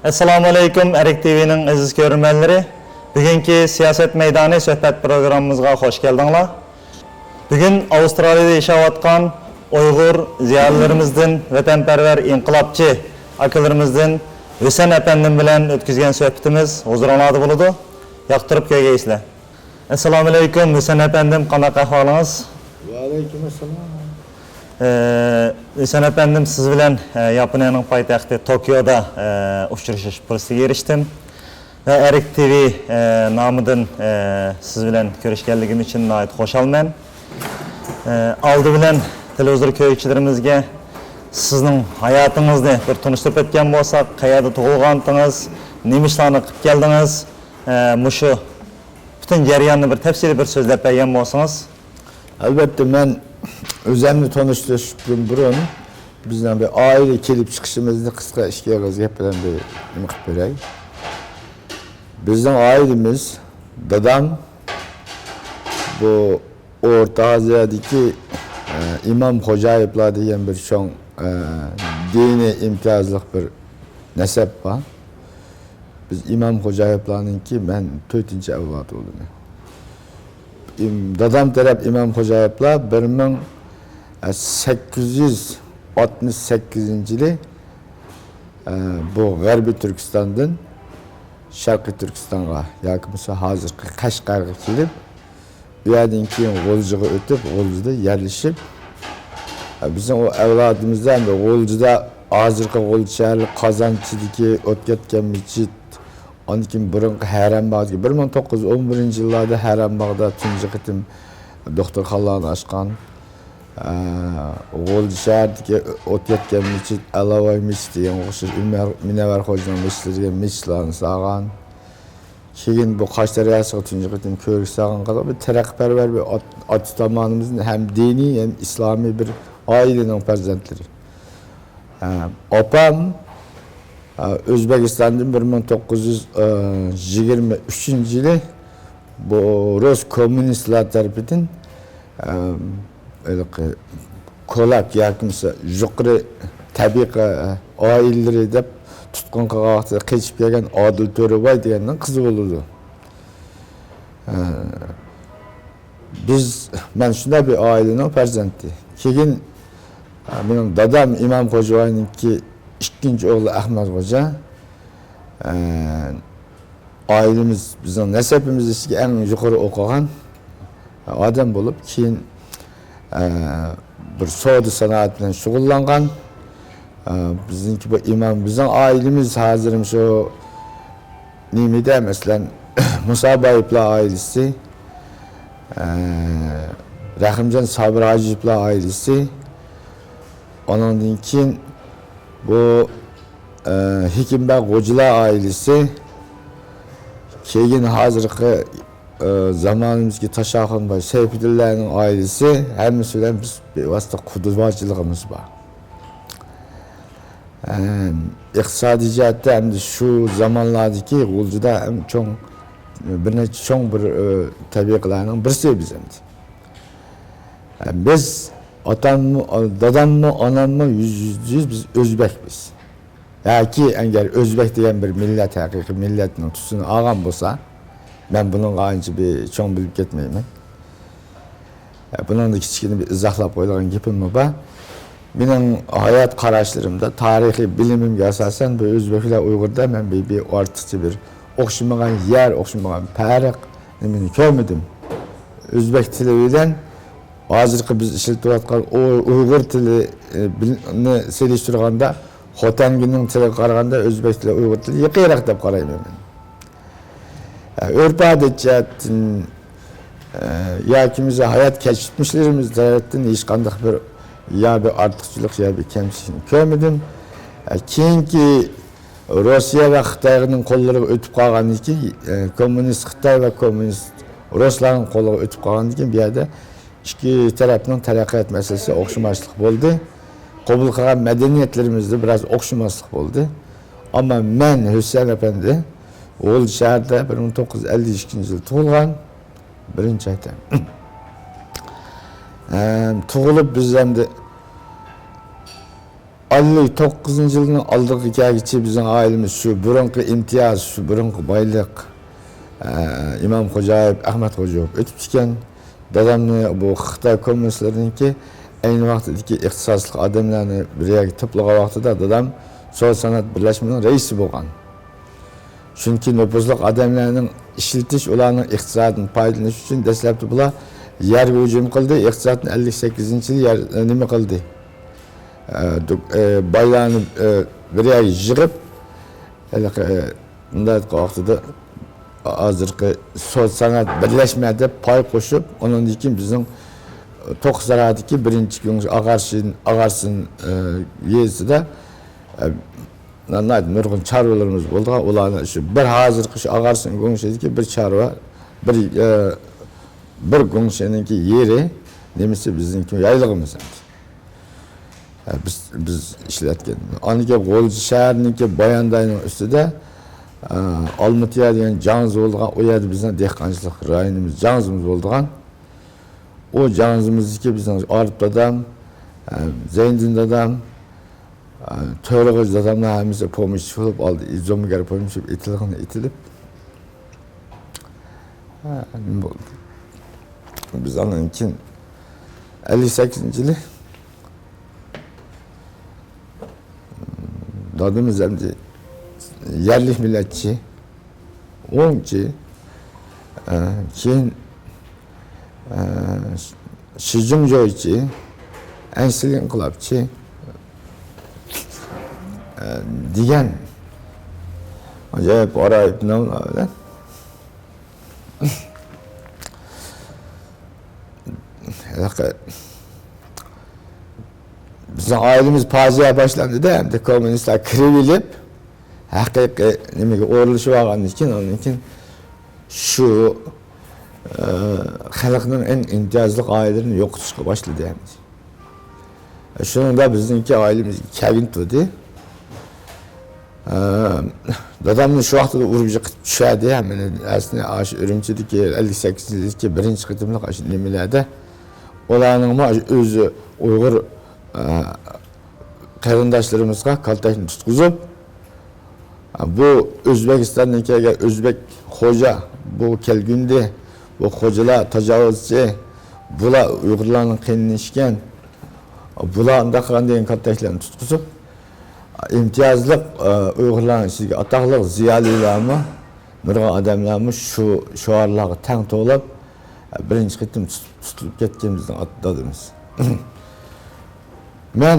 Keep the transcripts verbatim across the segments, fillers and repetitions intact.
ئەسسالامۇئەلەيكۇم، ئەرك تىۋىنىڭ ئەزىز كۆرۈرمەنلىرى. بۈگۈنكى سىياسەت مەيدانى سۆھبەت پروگراممىمىزغا خوش كەلدىڭلار. بۈگۈن ئاۋسترالىيەدە ياشاۋاتقان ئۇيغۇر زىيالىيلىرىمىزدىن، ۋەتەنپەرۋەر ئىنقىلابچى ئاكىلىرىمىزدىن ھۈسەن ئەپەندىم بىلەن ئۆتكۈزگەن سۆھبىتىمىز ھۇزۇرۇڭلاردا بولىدۇ. ياقتۇرۇپ كۆرگەيسىلەر. ئەسسالامۇئەلەيكۇم، ھۈسەن ئەپەندىم، قانداق ئەھۋالىڭىز؟ ۋەئەلەيكۇم ئەسسالام. ئە، ھۈسەن ئەپەندىم، سىز بىلەن، ئە، ياپونىيەنىڭ پايتەختى توكيودا، ئە، ئۇچرىشىش پۇرسىتىگە ئېرىشتىم. ۋە ئەرك تىۋى، ئە، نامىدىن، ئە، سىز بىلەن كۆرۈشكەنلىكىم ئۈچۈن ناھايىتى خۇشالمەن. ئە، ئالدى بىلەن تېلېۋىزور كۆرگۈچىلىرىمىزگە سىزنىڭ ھاياتىڭىزنى بىر تونۇشتۇرۇپ ئۆتكەن بولساق، قەيەردە تۇغۇلغانتىڭىز، نېمە ئىشلارنى قىلىپ كەلدىڭىز، ئە، مۇشۇ پۈتۈن جەرياننى بىر تەپسىلىي بىر سۆزلەپ بەرگەن بولسىڭىز. ئەلۋەتتە، مەن ئۆزۈمنى تونۇشتۇرۇشتىن بۇرۇن بىزنىڭ بىر ئائىلە كېلىپ چىقىشىمىزنى قىسقا ئىككى ئېغىز گەپ بىلەن بىر نېمە قىلىپ بېرەي. بىزنىڭ ئائىلىمىز، دادام بۇ ئورتا ئازىيادىكى، ئە، ئىمام خوجايېۋلار دېگەن بىر چوڭ، ئە، دىنىي ئىمتىيازلىق بىر نەسەب بار. بىز ئىمام خوجايېۋلارنىڭكى، مەن تۆتىنچى ئەۋلاد بولدۇم. ئىم-، دادام تەرەپ ئىمام خوجايېۋلار بىر مىڭ سەككىز يۈز ئاتمىش سەككىزىنچى يىلى، ئە، بۇ غەربىي تۈركىستاندىن شەرقىي تۈركىستانغا ياكى بولمىسا ھازىرقى قەشقەرگە كېلىپ، ئۇ يەردىن كېيىن غۇلجىغا ئۆتۈپ، غۇلجىدا يەرلىشىپ، بىزنىڭ ئۇ ئەۋلادىمىزدا ئەمدى غۇلجىدا، ھازىرقى غۇلجا شەھەرلىك قازانچىدىكى ئوت كەتكەن مىچىت، ئاندىن كېيىن بۇرۇنقى ھەرەم باغدىكى، بىر مىڭ توققۇز يۈز ئون بىرىنچى يىللاردا ھەرەم باغدا تۇنجى قېتىم دوختۇرخانىلارنى ئاچقان. ئە، غۇلجا شەھەردىكى ئوت كەتكەن مىچىت، ئەلاۋاي مىچىت دېگەنگە ئوخشاش، ئۆمەر، مۇنەۋۋەر خوجىنىڭ مىچىتلىرى دېگەن مىچىتلارنى سالغان. كېيىن بۇ قاش دەرياسىغا تۇنجى قېتىم كۆۋرۈك سالغان قانداق بىر تەرەققىيپەرۋەر بىر ئات-، ئاتا-، تامانىمىزنى ھەم دىنىي، ھەم ئىسلامىي بىر ئائىلىنىڭ پەرزەنتلىرى. ھە، ئاپام، ھە، ئۆزبېكىستاندىن بىر مىڭ توققۇز يۈز يىگىرمە ئۈچىنچى يىلى بۇ رۇس كوممۇنىستلار تەرىپىدىن، ھە، ھېلىقى كۇلاك ياكى بولمىسا يۇقىرى تەبىقە ئائىلىلىرى دەپ تۇتقۇن قىلغان ۋاقتىدا قېچىپ كەلگەن ئادىل تۆرىباي دېگەننىڭ قىزى بولىدۇ. ئە، بىز، مەن شۇنداق بىر ئائىلىنىڭ پەرزەنتى. كېيىن، ئە، مېنىڭ دادام ئىمام خوجاۋاينىڭكى ئىككىنچى ئوغلى ئەخمەت خوجا. ئە، ئائىلىمىز، بىزنىڭ نەسەبىمىز ئىچىدىكى ئەڭ يۇقىرى ئوقۇغان ئادەم بولۇپ، كېيىن، ئە، بىر سودا سانائەت بىلەن شۇغۇللانغان. ئە، بىزنىڭكى بۇ ئىمام، بىزنىڭ ئائىلىمىز ھازىر شۇ نېمىدە، مەسىلەن، مۇسابايېۋلار ئائىلىسى، ئە، رەھىمجان سابىر ھاجىيېۋلار ئائىلىسى، ئانىڭدىن كېيىن بۇ، ئە، ھېكىمبەگ غوجىلار ئائىلىسى، كېيىن ھازىرقى، ئە، زامانىمىزدىكى تاشاخۇنباي سەيپىدىنلارنىڭ ئائىلىسى، ھەممىسى بىلەن بىز بىۋاسىتە قۇدىۋاچىلىقىمىز بار. ئە، ئىقتىسادىي جەھەتتە ئەمدى شۇ زامانلاردىكى غۇلجىدا ئەڭ چوڭ، بىر نەچچە چوڭ بىر، ئە، تەبىقىلەرنىڭ بىرسى بىز ئەمدى. ئە، بىز ئاتاممۇ، داداممۇ، ئاناممۇ يۈز، يۈزدە يۈز بىز ئۆزبەكمىز. ياكى ئەگەر ئۆزبەك دېگەن بىر مىللەت، ھەقىقىي مىللەتنىڭ تۈسىنى ئالغان بولسا، مەن بۇنىڭغا ئانچە بىر چوڭ بىلىپ كەتمەيمەن. ئە، بۇنىڭدا كىچىككىنە بىر ئىزاھلاپ قويىدىغان گېپىممۇ بار. مېنىڭ ھايات قاراشلىرىمدا، تارىخىي بىلىمىمگە ئاساسەن، بۇ ئۆزبەك بىلەن ئۇيغۇردا مەن بىر، بىر ئارتۇقچە بىر ئوخشىمىغان يەر، ئوخشىمىغان پەرق نېمىنى كۆرمىدىم. ئۆزبەك تىلى بىلەن ھازىرقى بىز ئىشلىتىۋاتقان ئۇ-، ئۇيغۇر تىلى، ئە، بىل-، نى سېلىشتۇرغاندا، خوتەنگىنىڭ تىلىغا قارىغاندا ئۆزبەك تىلى، ئۇيغۇر تىلى يېقىنراق دەپ قارايمەن مەن. ئە، ئۆرپ-ئادەت جەھەتتىن، ئە، ياكى بولمىسا ھايات كەچمىشلىرىمىز تەرەپتىن ھېچقانداق بىر يا بىر ئارتۇقچىلىق، يا بىر كەمچىلىكنى كۆرمىدىم. ئە، كېيىنكى روسىيە ۋە خىتاينىڭ قوللىرىغا ئۆتۈپ قالغاندىن كېيىن، ئە، كوممۇنىست خىتاي ۋە كوممۇنىست رۇسلارنىڭ قولىغا ئۆتۈپ قالغاندىن كېيىن، بۇ يەردە ئىككى تەرەپنىڭ تەرەققىيات مەسىلىسى ئوخشىماسلىق بولدى. قوبۇل قىلغان مەدەنىيەتلىرىمىزدە بىراز ئوخشىماسلىق بولدى. ئەمما مەن، ھۈسەن ئەپەندى، غۇلجا شەھەردە بىر مىڭ توققۇز يۈز ئەللىك ئىككىنچى يىل تۇغۇلغان، بىرىنچى ئايتىم. ھەم تۇغۇلۇپ بىز ئەمدى ئەللىك توققۇزىنچى يىلدىن ئالدىغا كەلگۈچە بىزنىڭ ئائىلىمىز شۇ بۇرۇنقى ئىمتىياز، شۇ بۇرۇنقى بايلىق، ئە، ئىمام خوجايېف، ئەخمەت خوجايېف ئۆتۈپتىكەن. دادامنى بۇ خىتاي كوممۇنىستلىرىنىڭكى ئەينى ۋاقتىدىكى ئىختىساسلىق ئادەملەرنى بىر يەرگە توپلىغان ۋاقتىدا دادام سودا سانائەت بىرلەشمىنىڭ رەئىسى بولغان. چۈنكى نوپۇزلۇق ئادەملەرنىڭ ئىشلىتىش، ئۇلارنىڭ ئىقتىسادىدىن پايدىلىنىش ئۈچۈن دەسلەپتە بۇلار يەرگە ھۇجۇم قىلدى. ئىقتىسادنى ئەللىك سەككىزىنچى يىلى يەر، نېمە قىلدى؟ ئە، دۇك-، ئە، بايلارنى، ئە، بىر يەرگە يىغىپ، ھېلىقى، ئە، مۇنداق ۋاقتىدا ھازىرقى سودا سانائەت بىرلەشمە دەپ پاي قوشۇپ، ئۇنىڭدىن كېيىن بىزنىڭ توققۇز سەھرادىكى بىرىنچى كۈنى ئاغارسىن، ئاغارسىن، ئە، يېزىسىدا، ئە، ناھايىتى نۇرغۇن چارۋىلىرىمىز بولغان، ئۇلارنى شۇ بىر ھازىرقى شۇ ئاغارسىن گۇڭشېدىكى بىر چارۋا، بىر، ئە، بىر گۇڭشېنىڭكى يېرى نېمىسى بىزنىڭكى يايلىقىمىز ئەمدى. ئە، بىز، بىز ئىشلەتكەن. ئاندىن كېيىن غۇلجا شەھىرىنىڭكى بايانداينىڭ ئۈستىدە، ئە، ئالمۇتىيا دېگەن جاڭزا بولىدىغان، ئۇ يەردە بىزنىڭ دېھقانچىلىق رايونىمىز، جاڭزىمىز بولىدىغان. ئۇ جاڭزىمىزدىكى بىزنىڭ ئارىپ دادام، ئە، زەينىدىن دادام، تۆرىغۇچ داداملار ھەممىسى پومېشچىك بولۇپ، ئالدى زومىگەر پومېشچىك ئېتىلغىنى ئېتىلىپ، ھە، نېمە بولدى؟ بىز ئاندىن كېيىن ئەللىك سەككىزىنچى يىلى دادىمىز ئەمدى يەرلىك مىللەتچى، ئوڭچى، ئە، كېيىن، ئە، شىجىڭجويچى، ئەنسىل ئىنقىلابچى، ئە، دېگەن ئاجايىپ غارايىپ ناملار بىلەن ھېلىقى بىزنىڭ ئائىلىمىز پاجىئە باشلاندى-دە، ئەمدى كوممۇنىستلار كىرىۋېلىپ، ھەقىقىي نېمىگە ئورۇنلىشىپ ئالغاندىن كېيىن، ئاندىن كېيىن شۇ، ئە، خەلقنىڭ ئەڭ ئىمتىيازلىق ئائىلىلىرىنى يوقىتىشقا باشلىدى ئەمدى. شۇنىڭدا بىزنىڭكى ئائىلىمىزگە كەلگىنى تۇردى. ئە، دادامنى شۇ ۋاقتىدا ئۇرۇپ يىقىتىپ چۈشەردى. ھەممىنى ئەسلى ئاشۇ ئۈرۈمچىدىكى ئەللىك سەككىزىنچى يىلدىكى بىرىنچى قېتىملىق ئاشۇ نېمىلەردە ئۇلارنىڭمۇ ئۆزى ئۇيغۇر، ئە، قېرىنداشلىرىمىزغا كالتەكنى تۇتقۇزۇپ، بۇ ئۆزبېكىستاندىن كەلگەن ئۆزبېك خوجا، بۇ كەلگۈندى، بۇ خوجىلار تاجاۋۇزچى، بۇلار ئۇيغۇرلارنىڭ قېنىنى ئىچكەن، بۇلار ئۇنداق قىلغان دېگەن كالتەكلەرنى تۇتقۇزۇپ، ئىمتىيازلىق، ئە، ئۇيغۇرلارنىڭ ئىچىدىكى ئاتاقلىق زىيالىيلارمۇ، نۇرغۇن ئادەملەرمۇ شۇ شوئارلارغا تەڭ توۋلاپ، بىرىنچى قېتىم تۇت-، تۇتۇلۇپ كەتكەن بىزنىڭ ئات-، دادىمىز. مەن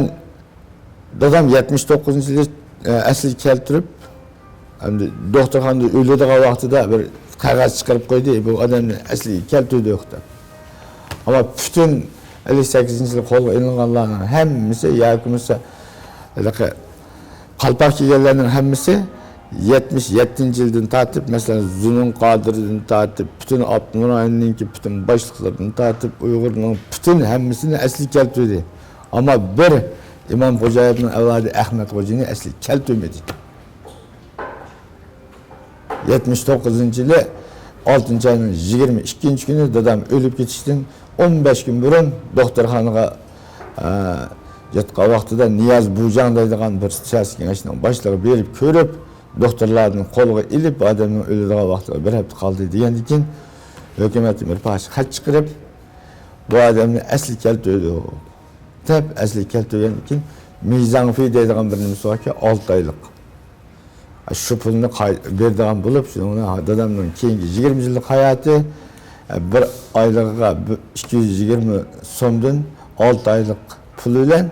دادام يەتمىش توققۇزىنچى يىلى، ئە، ئەسلىگە كەلتۈرۈپ، ئەمدى دوختۇرخانىدا ئۆلىدىغان ۋاقتىدا بىر قەغەز چىقىرىپ قويدى، بۇ ئادەمنى ئەسلىگە كەلتۈردۇق دەپ. ئەمما پۈتۈن ئەللىك سەككىزىنچى يىلى قولغا ئېلىنغانلارنىڭ ھەممىسى ياكى بولمىسا ھېلىقى قالپاق كىيگەنلەرنىڭ ھەممىسى يەتمىش يەتتىنچى يىلدىن تارتىپ، مەسىلەن، زۇنۇن قادىردىن تارتىپ، پۈتۈن ئاپتونوم رايوننىڭكى پۈتۈن باشلىقلىرىدىن تارتىپ، ئۇيغۇرنىڭ پۈتۈن ھەممىسىنى ئەسلىگە كەلتۈردى. ئەمما بىر ئىمام خوجايېۋنىڭ ئەۋلادى ئەخمەت خوجىنى ئەسلىگە كەلتۈرمىدى. يەتمىش توققۇزىنچى يىلى ئالتىنچى ئاينىڭ يىگىرمە ئىككىنچى كۈنى دادام ئۆلۈپ كېتىشتىن ئون بەش كۈن بۇرۇن دوختۇرخانىغا، ئە، ياتقان ۋاقتىدا نىياز بۇجاڭ دەيدىغان بىر سىياسىي كېڭەشنىڭ باشلىقى بېرىپ كۆرۈپ، دوختۇرلاردىن قولغا ئېلىپ، ئادەمنىڭ ئۆلىدىغان ۋاقتىغا بىر ھەپتە قالدى دېگەندىن كېيىن، ھۆكۈمەتتىن بىر پارچە خەت چىقىرىپ، بۇ ئادەمنى ئەسلىگە كەلتۈردۇق دەپ، ئەسلىگە كەلتۈرگەندىن كېيىن، مىزاڭفى دەيدىغان بىر نېمىسى باركەن، ئالتە ئايلىق. شۇ پۇلنى قاي-، بېرىدىغان بولۇپ، شۇنىڭ بىلەن دادامنىڭ كېيىنكى يىگىرمە يىللىق ھاياتى، بىر ئايلىقىغا بىر، ئىككى يۈز يىگىرمە سومدىن ئالتە ئايلىق پۇل بىلەن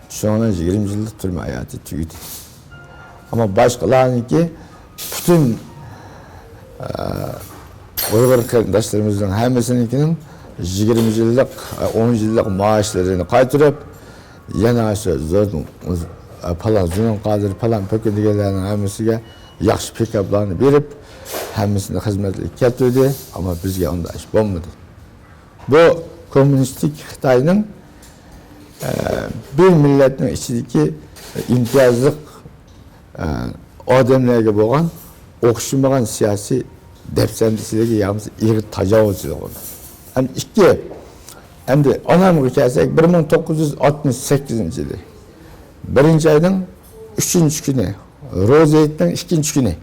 شۇنىڭ بىلەن يىگىرمە يىللىق تۈرمە ھاياتى تۈگىدى. ئەمما باشقىلارنىڭكى پۈتۈن، ئە، ئۇيغۇر قېرىنداشلىرىمىزنىڭ ھەممىسىنىڭكىنىڭ يىگىرمە يىللىق، ئە، ئون يىللىق مائاشلىرىنى قايتۇرۇپ، يەنە شۇ زۇن-، ئە، پالان زۇنۇن قادىر، پالان پۆكۈن دېگەنلەرنىڭ ھەممىسىگە ياخشى پىكاپلارنى بېرىپ، ھەممىسىنى خىزمەتلىككە كەلتۈردى. ئەمما بىزگە ئۇنداق ئىش بولمىدى. بۇ كوممۇنىستىك خىتاينىڭ، ئە، بىر مىللەتنىڭ ئىچىدىكى ئىمتىيازلىق، ئە، ئادەملەرگە بولغان ئوخشىمىغان سىياسىي دەپسەندىچىلىكى يا بولمىسا ئېغىر تاجاۋۇزچىلىقى. ھەم ئىككى، ئەمدى ئانامغا كەلسەك، بىر مىڭ توققۇز يۈز ئاتمىش سەككىزىنچى يىلى بىرىنچى ئاينىڭ ئۈچىنچى كۈنى، روزا ھېيتنىڭ ئىككىنچى كۈنى،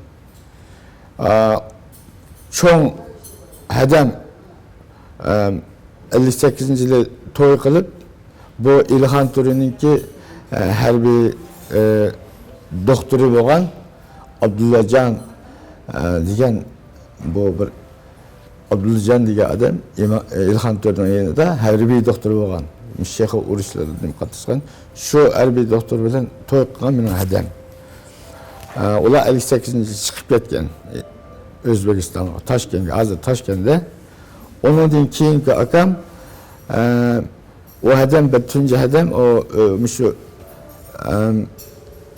ئا، چوڭ ھەدەم، ئەم، ئەللىك سەككىزىنچى يىلى توي قىلىپ، بۇ ئىلخان تۆرىنىڭكى، ئە، ھەربىي، ئە، دوختۇرى بولغان ئابدۇللاجان، ئە، دېگەن بۇ بىر ئابدۇللاجان دېگەن ئادەم ئىما-، ئىلخان تۆرىنىڭ يېنىدا ھەربىي دوختۇر بولغان. شېخۇ ئۇرۇشلىرىدا قاتناشقان. شۇ ھەربىي دوختۇر بىلەن توي قىلغان مېنىڭ ھەدەم. ئە، ئۇلار ئەللىك سەككىزىنچى يىلى چىقىپ كەتكەن ئۆزبېكىستانغا، تاشكەنتكە، ھازىر تاشكەندە. ئۇنىڭدىن كېيىنكى ئاكام، ئە، ئۇ ھەدەم بىر تۇنجى ھەدەم، ئۇ، ئۇ، مۇشۇ، ئەم،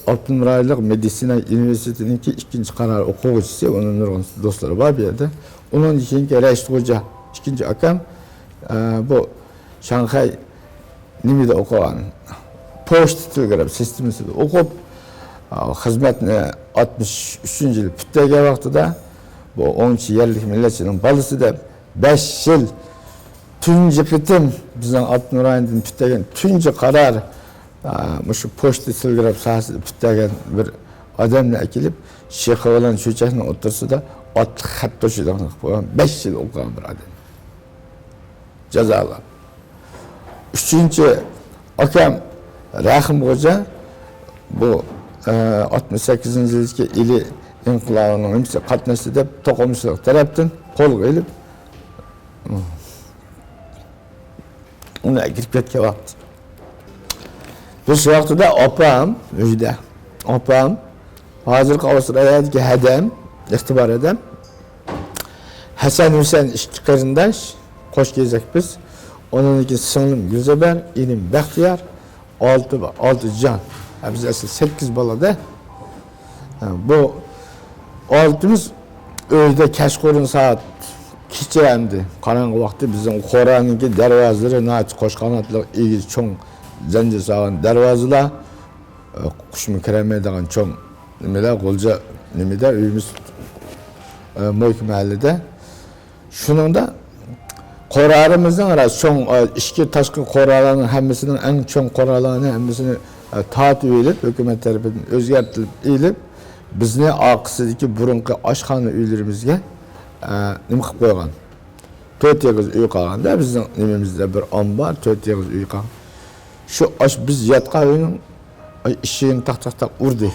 ئاپتونوم رايونلۇق مېدىتسىنا ئۇنىۋېرسىتېتىنىڭكى ئىككىنچى قارار ئوقۇغۇچىسى، ئۇنىڭ نۇرغۇن دوستلىرى بار بۇ يەردە. ئۇنىڭدىن كېيىنكى رەشىت خوجا، ئىككىنچى ئاكام، ئە، بۇ شاڭخەي نېمىدە ئوقۇغان؟ پوچتا تېلېگراف سىستېمىسىدا ئوقۇپ، ئا، خىزمەتنى ئاتمىش ئۈچىنچى يىلى پۈتتۈرگەن ۋاقتىدا، بۇ ئوڭچى يەرلىك مىللەتچىنىڭ بالىسى دەپ، بەش يىل تۇنجى قېتىم بىزنىڭ ئاپتونوم رايوندىن پۈتتۈرگەن تۇنجى قارار، ئا، مۇشۇ پوچتا تېلېگراف ساھەسىدە پۈتتۈرگەن بىر ئادەمنى ئەكېلىپ، شېخۇ بىلەن چۆچەكنىڭ ئوتتۇرىسىدا ئاتلىق خەت توشۇيدىغان قىلىپ قويغان، بەش يىل ئوقۇغان بىر ئادەم. جازالاپ. ئۈچىنچى ئاكام رەھىم خوجا بۇ، ئە، ئاتمىش سەككىزىنچى يىلدىكى ئىلى ئىنقىلابىنىڭ نېمىسىگە قاتناشتى دەپ، توقۇمىچىلىق تەرەپتىن قولغا ئېلىپ، ئۇنى ئەكىرىپ كەتكەن ۋاقتى. بۇ شۇ ۋاقتىدا ئاپام ئۆيدە. ئاپام ھازىرقى ئاۋسترالىيەدىكى ھەدەم، ئىقتىدار ھەدەم. ھەسەن، ھۈسەن ئىككى قېرىنداش، قوش كېزەك بىز. ئۇنىڭدىن كېيىن سىڭلىم گۈلزەبەر، ئىنىم بەختىيار، ئالتە، ئالتە جان. ھە، بىز ئەسلى سەككىز بالا-دە. ھە، بۇ ئالتىمىز ئۆيدە كەچقۇرۇن سائەت، كېچە ئەمدى، قاراڭغۇ ۋاقتى بىزنىڭ قورانىڭكى دەرۋازىلىرى ناھايىتى قوش قاناتلىق، ئېگىز چوڭ زەنجىر سالغان دەرۋازىلار. قۇشمۇ كىرەلمەيدىغان چوڭ نېمىدە، غۇلجا نېمىدە ئۆيىمىز، ئە، مويكا مەھەللىدە. شۇنىڭدا قورالىمىزنىڭ راست چوڭ، ئە، ئىچكى تاشقى قوراللارنىڭ ھەممىسىنىڭ، ئەڭ چوڭ قوراللارنى ھەممىسىنى، ئە، تارتىپ ئېلىپ، ھۆكۈمەت تەرىپىدىن ئۆزگەرتىپ ئېلىپ، بىزنى ئارقىسىدىكى بۇرۇنقى ئاشخانا ئۆيلىرىمىزگە، ئە، نېمە قىلىپ قويغان. تۆت ئېغىز ئۆي قالغاندا بىزنىڭ نېمىمىزدە بىر ئامبار، تۆت ئېغىز ئۆي قالغان. شۇ ئاش-، بىز ياتقان ئۆينىڭ ئىشىكىنى تاق، تاق، تاق ئۇردى.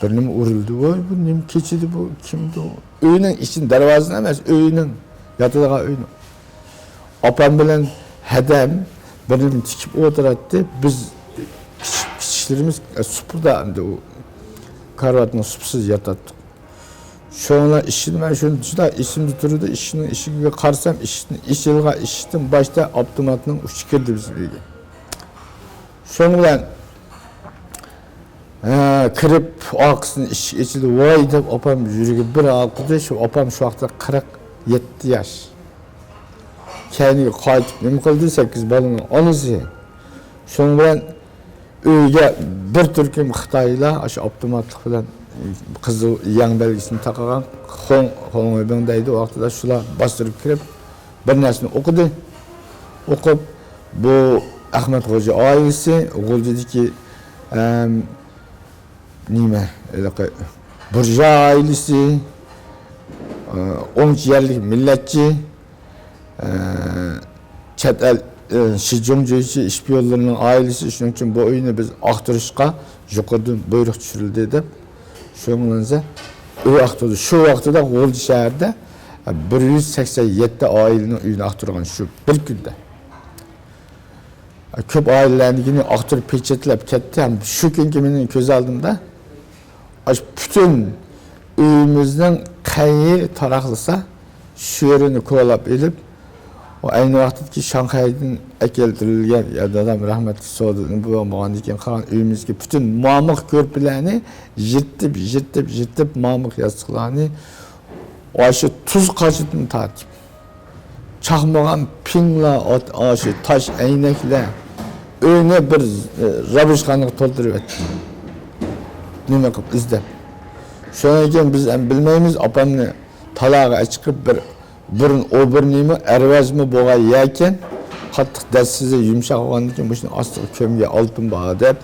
بىر نېمە ئۇرۇلدى. ۋاي، بۇ نېمە كېچىدى بۇ؟ كىمدۇ؟ ئۆينىڭ ئىچىنى، دەرۋازىنى ئەمەس، ئۆينىڭ، ياتىدىغان ئۆينىڭ. ئاپام بىلەن ھەدەم بىر نېمە تىكىپ ئولتۇراتتى. بىز كىچىك، كىچىكلىرىمىز، ئە، سۇپىدا ئەمدى ئۇ كارىۋاتنىڭ سۇپىسىدا ياتاتتۇق. شۇڭا ئىشىكنى مەن شۇنى شۇنداق ئېسىمدە تۇرىدۇ، ئىشىكنىڭ ئىشىكىگە قارىسام، ئىشىكنى ئېچىلغان، ئىشىكتىن باشتا ئاپتوماتنىڭ ئۇچى كىردى بىزنىڭ ئۆيگە. شۇنىڭ بىلەن، ھە، كىرىپ ئارقىسىدىن ئىشىك ئېچىلدى، ۋاي دەپ ئاپام يۈرىكى بىر ھالقىدى. شۇ ئاپام شۇ ۋاقىتتا قىرىق يەتتە ياش. كەينىگە قايتىپ نېمە قىلدى؟ سەككىز بالىنىڭ ئانىسى. شۇنىڭ بىلەن ئۆيگە بىر تۈركۈم خىتايلار ئاشۇ ئاپتوماتلىق بىلەن قىزىل يەڭ بەلگىسىنى تاقىغان، خوڭ، خوڭ ۋېبىڭ دەيدۇ، ۋاقتىدا شۇلار باستۇرۇپ كىرىپ، بىر نەرسىنى ئوقۇدى. ئوقۇپ، بۇ ئەخمەت خوجا ئائىلىسى، غۇلجىدىكى، ئەم، نېمە، ھېلىقى بۇرژۇئا ئائىلىسى، ئە، ئوڭچى يەرلىك مىللەتچى، ئە، چەت ئەل، ئە، شىجۇڭ جۈيچى ئىشپىيونلىرىنىڭ ئائىلىسى. شۇنىڭ ئۈچۈن بۇ ئۆينى بىز ئاختۇرۇشقا يۇقىرىدىن بۇيرۇق چۈشۈرۈلدى دەپ، شۇنىڭ بىلەن ئۆي ئاختۇردى. شۇ ۋاقتىدا غۇلجا شەھىرىدە، ئە، بىر يۈز سەكسەن يەتتە ئائىلىنىڭ ئۆيىنى ئاختۇرغان شۇ بىر كۈندە. كۆپ ئائىلىلەرنىڭكىنى ئاختۇرۇپ پېچەتلەپ كەتتى. ھەم شۇ كۈنكى مېنىڭ كۆز ئالدىمدا ئاشۇ پۈتۈن ئۆيىمىزنىڭ قەيىرى تاراقلىسا، شۇ يېرىنى كولاپ ئېلىپ، ئۇ ئەينى ۋاقىتتىكى شاڭخەيدىن ئەكەلتۈرۈلگەن، يا دادام رەھمەتلىك سودا بولغاندىن كېيىن قالغان ئۆيىمىزدىكى پۈتۈن مامۇق كۆرپىلەرنى يىرتىپ، يىرتىپ، يىرتىپ، مامۇق ياستۇقلارنى ئاشۇ تۇز قاچىدىن تارتىپ، چاقمىغان پىڭلار، ئاشۇ تاش ئەينەكلەر، ئۆينى بىر، ئە، رابىشخانىغا تولدۇرۇۋەتتى. نېمە قىلىپ ئىزدەپ. شۇنىڭ كېيىن بىز ھەم بىلمەيمىز، ئاپامنى تالاغا ئەچىقىپ بىر بۇرۇن ئوبۇرنىمۇ، ئەرۋەزمۇ بولغان يەكەن، قاتتىق دەسسىزى يۇمشاق بولغاندىن كېيىن مۇشۇنى ئاستىغا كۆمگەن ئالتۇن بار دەپ،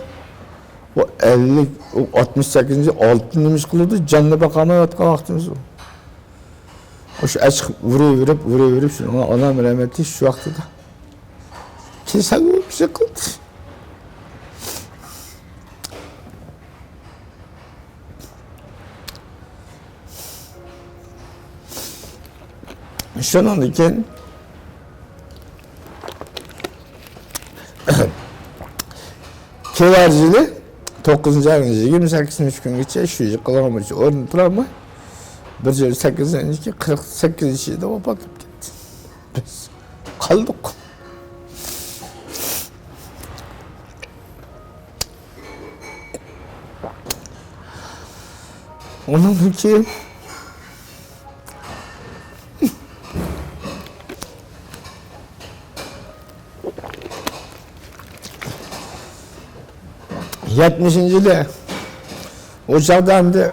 ئۇ ئەللىك، ئۇ ئاتمىش سەككىزىنچى ئالتىن نېمە ئىش قىلىدۇ؟ جاننى باقالمايۋاتقان ۋاقتىمىز ئۇ. ئاشۇ ئەچىق ئۇرۇۋېرىپ، ئۇرۇۋېرىپ، شۇ ئانام رەھمەتلىك شۇ ۋاقتىدا كېسەل بولۇپ يىقىلدى. شۇنىڭدىن كېيىن كېلەر يىلى توققۇزىنچى ئاينىڭ يىگىرمە سەككىزىنچى كۈنگىچە شۇ يىقىلغان بويىچە ئورنىدا تۇرالماي، بىر يۈز سەككىزىنچى قىرىق سەككىزىنچى يىلدا ۋاپات بولۇپ كەتتى. بىز قالدۇق. ئۇنىڭدىن كېيىن يەتمىشىنچى يىلى ئۇ چاغدا ئەمدى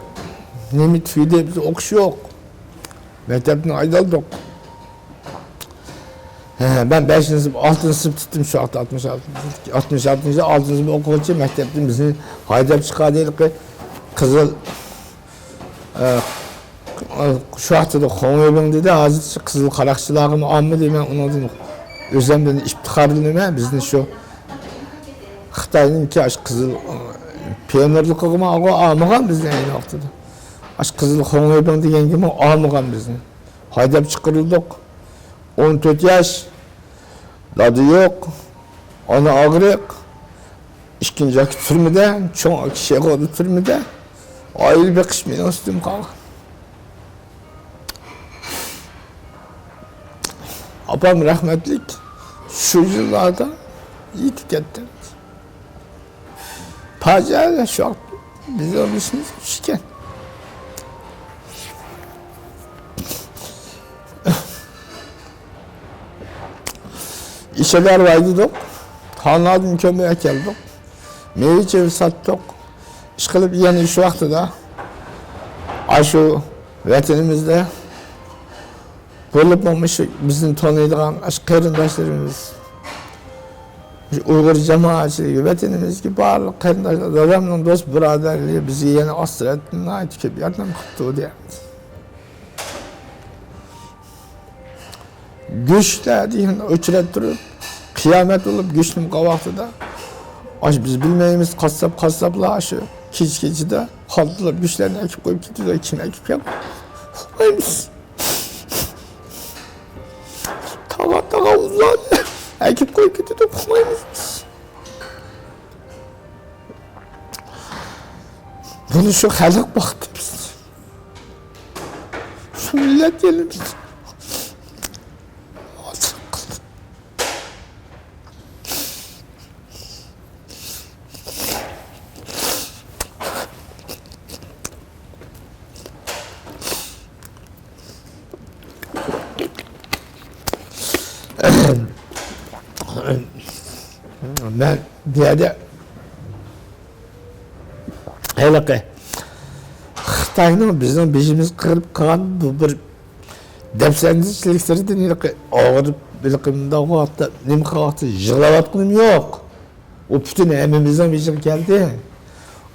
نېمە تۈگىدى، بىز ئوقۇش يوق. مەكتەپتىن ئايرىلدۇق. ھە، مەن بەشىنچى سىنىپ، ئالتىنچى سىنىپ پۈتتۈم شۇ ۋاقىتتا، ئاتمىش ئالتىنچى، ئاتمىش ئالتىنچى يىلى ئالتىنچى سىنىپ ئوقۇغۇچى مەكتەپتىن بىزنى ھايداپ چىقاردى ھېلىقى قىزىل، ئە، شۇ ۋاقتىدا خۇڭ ۋېيبىڭ دېدى، ھازىرچە قىزىل قاراقچىلارغىمۇ ئالمىدى. مەن ئۇنىڭدىن ئۆزۈمدىن ئىپتىخارلىنىمەن. بىزنى شۇ خىتاينىڭكى ئاشۇ قىزىل، ئە، پىيونېرلىقىغىمۇ ئالمىغان بىزنى ئەينى ۋاقتىدا. ئاشۇ قىزىل خۇڭ ۋېيبىڭ دېگەنگىمۇ ئالمىغان بىزنى. ھايداپ چىقىرىلدۇق. ئون تۆت ياش، دادا يوق، ئانا ئاغرىق، ئىككىنچى ئاكا تۈرمىدە، چوڭ ئاكا شېخۇدا تۈرمىدە. ئائىلە بېقىش مېنىڭ ئۈستۈمگە قالغان. ئاپام رەھمەتلىك شۇ يىللاردا يېتىپ كەتتى. پاجىئە شۇ ۋاقىت بىزنىڭ بېشىمىزغا چۈشكەن. ئىشەدار ۋايدىدۇق. خانلاردىن كۆمۈر ئەكەلدۇق. مېۋە-چېۋە ساتتۇق. ئىشقىلىپ يەنە شۇ ۋاقتىدا ئاشۇ ۋەتىنىمىزدە بولۇپمۇ مۇشۇ بىزنى تونۇيدىغان ئاشۇ قېرىنداشلىرىمىز، مۇشۇ ئۇيغۇر جامائەتچىلىكى، ۋەتىنىمىزدىكى بارلىق قېرىنداشلار، دادامنىڭ دوست بۇرادەرلىرى بىزگە يەنە ئاستىراتتىن ناھايىتى كۆپ ياردەم قىپتۇ دېيەمىز. گۆشلەر دېگەن ئۆچرەت تۇرۇپ، قىيامەت بولۇپ گۆشنىڭ قاۋاقتىدا. ئاشۇ بىز بىلمەيمىز، قاسساپ، قاسساپلار ئاشۇ كېچە-كېچىدە خالتىلاپ گۆشلەرنى ئەكىپ قويۇپ كېتىدۇ. كىم ئەكىپ كەلدى؟ ئۇقمايمىز. تاغا، تاغا ئۇلارنى ئەكىپ قويۇپ كېتىدۇ، ئۇقمايمىز بىز. بۇنى شۇ خەلق باقتى بىزنى. شۇ مىللەت يەنە بىزنى ئازراق قىلدى. مەن بۇ يەردە ھېلىقى خىتاينىڭ بىزنىڭ بېشىمىزغا قىلىپ قىلغان بۇ بىر دەپسەندىچىلىكلىرىدىن ھېلىقى ئاغرىپ، ھېلىقى مۇنداق ۋاقىتتا نېمە قىلغان ۋاقىتتا يىغلاۋاتقىنىم يوق. ئۇ پۈتۈن ھەممىمىزنىڭ بېشىغا كەلدى.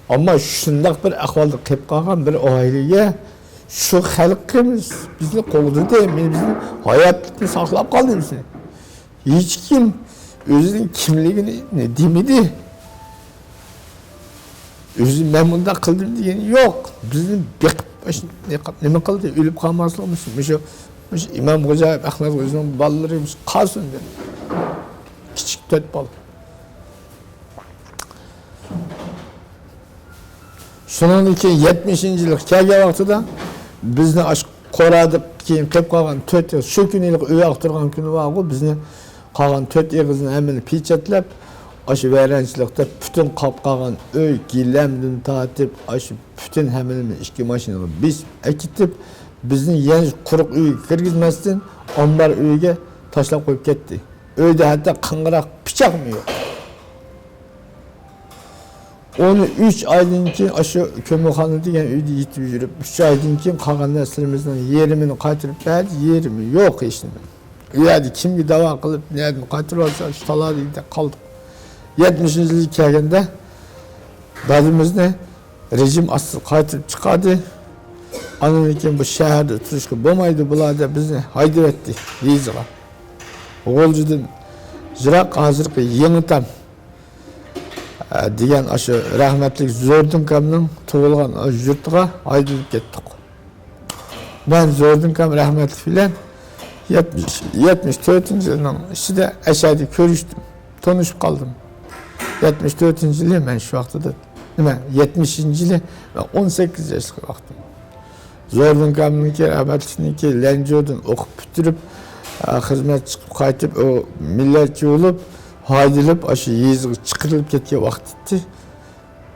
ئەمما شۇنداق بىر ئەھۋالدا قېلىپ قالغان بىر ئائىلىگە شۇ خەلقىمىز بىزنى قوغدىدى، بىزنى ھاياتلىقنى ساقلاپ قالدى بىزنى. ھېچكىم ئۆزىنىڭ كىملىكىنى دېمىدى. ئۆزى مەن مۇنداق قىلدىم دېگىنى يوق. بىزنى بېقىپ، نېمە قىلدى، ئۆلۈپ قالماسلىقىمىز. مۇشۇ، مۇشۇ ئىمام خوجا، ئەخمەت خوجىنىڭ بالىلىرى مۇشۇ قالسۇن دەپ. كىچىك تۆت بالا. شۇنىڭدىن كېيىن يەتمىشىنچى يىلغا كەلگەن ۋاقتىدا بىزنى ئاشۇ قورادىن كېيىن قېلىپ قالغان تۆت ئېغىز، شۇ كۈنى ھېلىقى ئۆي ئاختۇرغان كۈنى بارغۇ، بىزنى قالغان تۆت ئېغىزنى ھەممىنى پېچەتلەپ، ئاشۇ ۋەيرانچىلىقتا پۈتۈن قاپ قالغان ئۆي، گىلەمدىن تارتىپ، ئاشۇ پۈتۈن ھەممىنى ئىككى ماشىنىغا بېسىپ ئەكېتىپ، بىزنى يەنە قۇرۇق ئۆيگە كىرگۈزمەستىن، ئامبار ئۆيگە تاشلاپ قويۇپ كەتتى. ئۆيدە ھەتتا قىڭغىراق پىچاقمۇ يوق. ئون ئۈچ ئايدىن كېيىن ئاشۇ كۆمۈرخانا دېگەن ئۆيدە يېتىپ يۈرۈپ، ئۈچ ئايدىن كېيىن قالغان نەرسىلىرىمىزنىڭ يېرىمىنى قايتۇرۇپ بەردى، يېرىمى يوق ھېچنېمە. ئۇ يەردە كىمگە داۋا قىلىپ، نەدىن قايتۇرۇۋالسا، شۇ تالادا قالدۇق. يەتمىشىنچى يىلى كەلگەندە، دادىمىزنى رېجىم ئاستىدا قايتۇرۇپ چىقاردى. ئاندىن كېيىن بۇ شەھەردە تۇرۇشقا بولمايدۇ بۇلار دەپ بىزنى ھەيدىۋەتتى يېزىغا. غۇلجىدىن يىراق ھازىرقى يېڭىتام، ئە، دېگەن ئاشۇ رەھمەتلىك زوردۇنكامنىڭ تۇغۇلغان يۇرتىغا ھەيدىلىپ كەتتۇق. مەن زوردۇنكام رەھمەتلىك بىلەن يەتمىش، يەتمىش تۆتىنچى يىلنىڭ ئىچىدە ئەشەدە كۆرۈشتۈم، تونۇشۇپ قالدىم. يەتمىش تۆتىنچى يىلى مەن شۇ ۋاقتىدا، نېمە، يەتمىشىنچى يىلى مەن ئون سەككىز ياشلىق ۋاقتىم. زوردۇنكامنىڭكى، رەھمەتلىكنىڭكى لەنجۇدىن ئوقۇپ پۈتتۈرۈپ، ئا، خىزمەت چىقىپ قايتىپ، ئۇ مىللەتچى بولۇپ، ھايدىلىپ، ئاشۇ يېزىغا چىقىرىلىپ كەتكەن ۋاقىت ئىدى.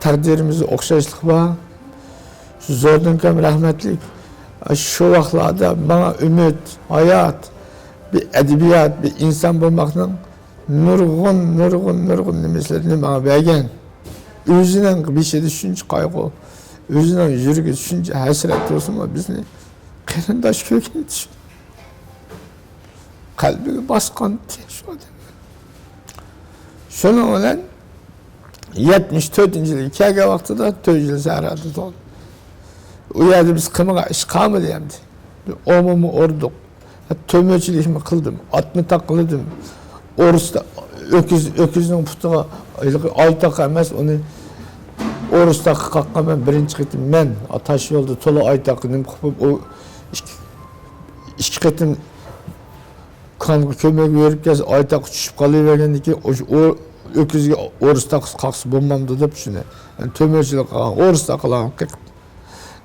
تەقدىرىمىزدە ئوخشاشلىق بار. شۇ زوردۇنكام رەھمەتلىك، شۇ ۋاقىتلاردا ماڭا ئۈمىد، ھايات، بىر ئەدەبىيات، بىر ئىنسان بولماقنىڭ نۇرغۇن، نۇرغۇن، نۇرغۇن نېمىلىرىنى ماڭا بەرگەن. ئۆزىنىڭ بېشىدا شۇنچە قايغۇ، ئۆزىنىڭ يۈرىكىدە شۇنچە ھەسرەت بولسىمۇ، بىزنى قېرىنداش كۆرگەن قەلبىگە باسقانتى شۇ ئادەم. شۇنىڭ بىلەن يەتمىش تۆتىنچى يىلى كەلگەن ۋاقتىدا تۆت يىل سەھرادا تۇردۇم. ئۇ يەردە بىز قىلمىغان ئىش قالمىدى ئەمدى. ئومۇممۇ ئۇردۇق. تۆمۈرچىلىكمۇ قىلدىم. ئاتمۇ تاقىلىدىم. ئورۇستا ئۆكۈز، ئۆكۈزنىڭ پۇتىغا ھېلىقى ئايتاق ئەمەس، ئۇنى ئورۇس تاققا قاققان مەن بىرىنچى قېتىم. مەن تاش يولدا تولا ئايتاققا نېمە قىلىپ، ئۇ ئىككى، ئىككى قېتىم كانغا كۆمەك بېرىپ كەلسە، ئايتاققا چۈشۈپ قالىۋەرگەندىن كېيىن، ئۇ، ئۇ ئۆكۈزگە ئورۇس تاقىسى قاقسا بولمامدۇ دەپ شۇنى. يەنى تۆمۈرچىلىك قىلغان، ئورۇس تاقىلارغا قېقىپ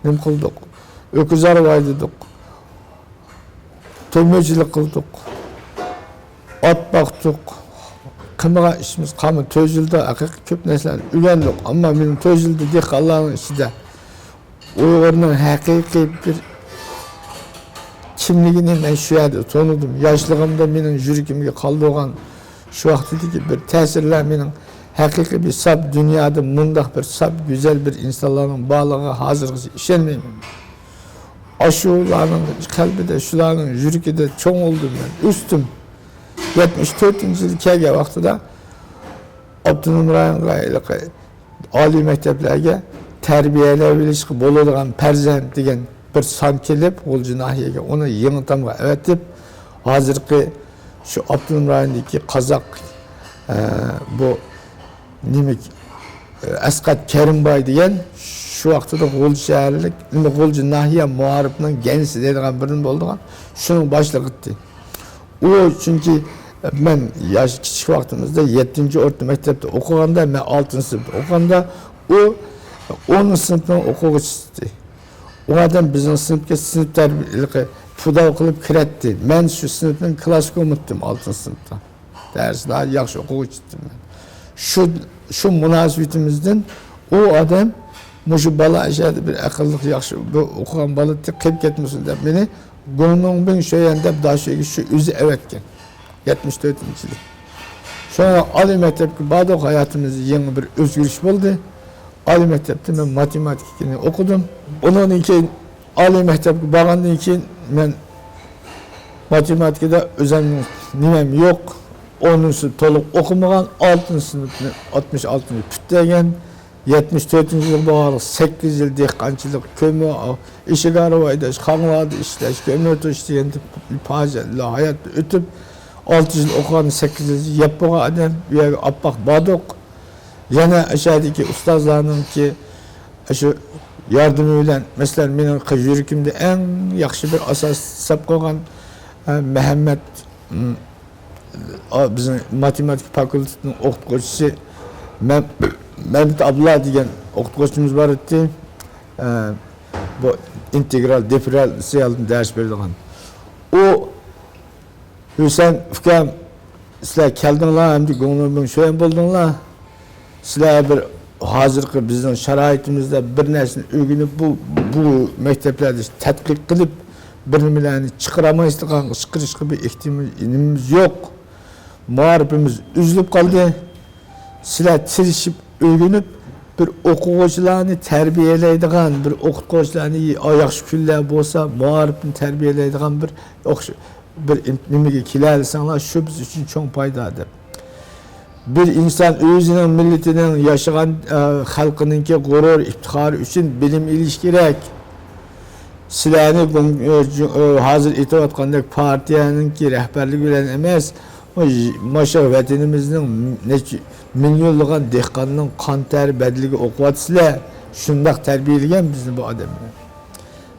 نېمە قىلدۇق؟ ئۆكۈز ھارۋا ھەيدىدۇق. تۆمۈرچىلىك قىلدۇق. ئات باقتۇق. قىلمىغان ئىشىمىز قالمىدى. تۆت يىلدا ھەقىقىي كۆپ نەرسىلەرنى ئۆگەندۇق. ئەمما مېنىڭ تۆت يىلدا دېھقانلارنىڭ ئىچىدە ئۇيغۇرنىڭ ھەقىقىي بىر كىملىكىنى مەن شۇ يەردە تونۇدۇم. ياشلىقىمدا مېنىڭ يۈرىكىمگە قالدۇرغان شۇ ۋاقتىدىكى بىر تەسىرلەر مېنىڭ ھەقىقىي بىر ساپ دۇنيادا مۇنداق بىر ساپ، گۈزەل بىر ئىنسانلارنىڭ بارلىقىغا ھازىرغىچە ئىشەنمەيمەن. ئاشۇلارنىڭ قەلبىدە، شۇلارنىڭ يۈرىكىدە چوڭ بولدۇم مەن، ئۆستۈم. يەتمىش تۆتىنچى يىل كەلگەن ۋاقتىدا ئاپتونوم رايونغا ھېلىقى ئالىي مەكتەپلەرگە تەربىيەلەۋېلىشقا بولىدىغان پەرزەنت دېگەن بىر سان كېلىپ، غۇلجا ناھىيەگە ئۇنى يېڭىتامغا ئەۋەتىپ، ھازىرقى شۇ ئاپتونوم رايوندىكى قازاق، ئە، بۇ نېمە، ئەسقەت كەرىمباي دېگەن شۇ ۋاقتىدا غۇلجا شەھەرلىك، نېمە، غۇلجا ناھىيە مائارىپىنىڭ گەنجىسى دەيدىغان بىرىنى بولىدىغان، شۇنىڭ باشلىقى ئىدى. ئۇ چۈنكى مەن ياش، كىچىك ۋاقتىمىزدا يەتتىنچى ئوتتۇرا مەكتەپتە ئوقۇغاندا، مەن ئالتىنچى سىنىپتا ئوقۇغاندا، ئۇ ئونىنچى سىنىپنىڭ ئوقۇغۇچىسى ئىدى. ئۇ ئادەم بىزنىڭ سىنىپقا سىنىپ تەربىيەلىكى پۇداۋ قىلىپ كىرەتتى. مەن شۇ سىنىپنىڭ كلاسسوكومى ئىدىم ئالتىنچى سىنىپتا. دەرسلەر ياخشى ئوقۇغۇچى ئىدىم مەن. شۇ، شۇ مۇناسىۋىتىمىزدىن ئۇ ئادەم مۇشۇ بالا ئەشەدە بىر ئەقىللىق، ياخشى بىر ئوقۇغان بالا قېلىپ كەتمىسۇن دەپ مېنى گۇڭنۇڭبىڭ شۆيەن دەپ داشۆگە شۇ ئۆزى ئەۋەتكەن. يەتمىش تۆتىنچى يىلى. شۇڭا ئالىي مەكتەپكە باردۇق، ھاياتىمىزدا يېڭى بىر ئۆزگىرىش بولدى. ئالىي مەكتەپتە مەن ماتېماتىكىنى ئوقۇدۇم. ئۇنىڭدىن كېيىن ئالىي مەكتەپكە بارغاندىن كېيىن مەن ماتېماتىكىدا ئۆزۈمنىڭ نېمەم يوق. ئونىنچى سىنىپ تولۇق ئوقۇمىغان، ئالتىنچى سىنىپنى ئاتمىش ئالتىنچى پۈتتۈرگەن. يەتمىش تۆتىنچى يىلغا بارغانلىق سەككىز يىل دېھقانچىلىق، كۆمۈر، ئىشىكارا ھەيدەش، خاڭلاردا ئىشلەش، كۆمۈر توشۇش دېگەن پاجىئەلىك ھاياتتا ئۆتۈپ، ئالتە يىل ئوقۇغان، سەككىز يىل يەپ بولغان ئادەم، بۇ يەرگە ئاپئاق باردۇق. يەنە ئەشەدىكى ئۇستازلارنىڭكى شۇ ياردىمى بىلەن، مەسىلەن، مېنىڭ يۈرىكىمدە ئەڭ ياخشى بىر ئاساس ساپ قويغان، ئە، مەھەممەت، م، ئا، بىزنىڭ ماتېماتىكا فاكۇلتېتىنىڭ ئوقۇتقۇچىسى مەم-، مەمەت ئابلا دېگەن ئوقۇتقۇچىمىز بار ئىدى. ئە، بۇ ئىنتېگرال، دىففېرېنسىئالدىن دەرس بېرىدىغان. ئۇ ھۈسەن ئۇكام، سىلەر كەلدىڭلار، ئەمدى گۇڭلۇڭبىڭ شۆيەن بولدۇڭلار. سىلەر بىر ھازىرقى بىزنىڭ شارائىتىمىزدا بىر نەرسىنى ئۆگىنىپ، بۇ، بۇ مەكتەپلەردە تەتقىق قىلىپ، بىر نېمىلەرنى چىقىرالمايسىلىغان، چىقىرىشقا بىر ئېھتىياجىمىز يوق. مائارىپىمىز ئۈزۈلۈپ قالدى. سىلەر تىرىشىپ ئۆگىنىپ، بىر ئوقۇغۇچىلارنى تەربىيەلەيدىغان، بىر ئوقۇتقۇچىلارنى ياخشى كۈنلەر بولسا، مائارىپنى تەربىيەلەيدىغان بىر ئوخش-، بىر ئىم-، نېمىگە كېلەلىسەڭلار، شۇ بىز ئۈچۈن چوڭ پايدا، دەپ. بىر ئىنسان ئۆزىنىڭ مىللىتىنىڭ ياشىغان، ئە، خەلقىنىڭكى غۇرۇر، ئىپتىخارى ئۈچۈن بىلىم ئېلىشى كېرەك. سىلەرنى گۇڭ-، ئە، جۇ-، ئە، ھازىر ئېيتىۋاتقاندەك پارتىيەنىڭكى رەھبەرلىكى بىلەن ئەمەس، مۇ-، مۇشۇ ۋەتىنىمىزنىڭ نەچچە مىليونلىغان دېھقاننىڭ قان تەر بەدىلىگە ئوقۇۋاتىسىلەر. شۇنداق تەربىيەلىگەن بىزنى بۇ ئادەملەر.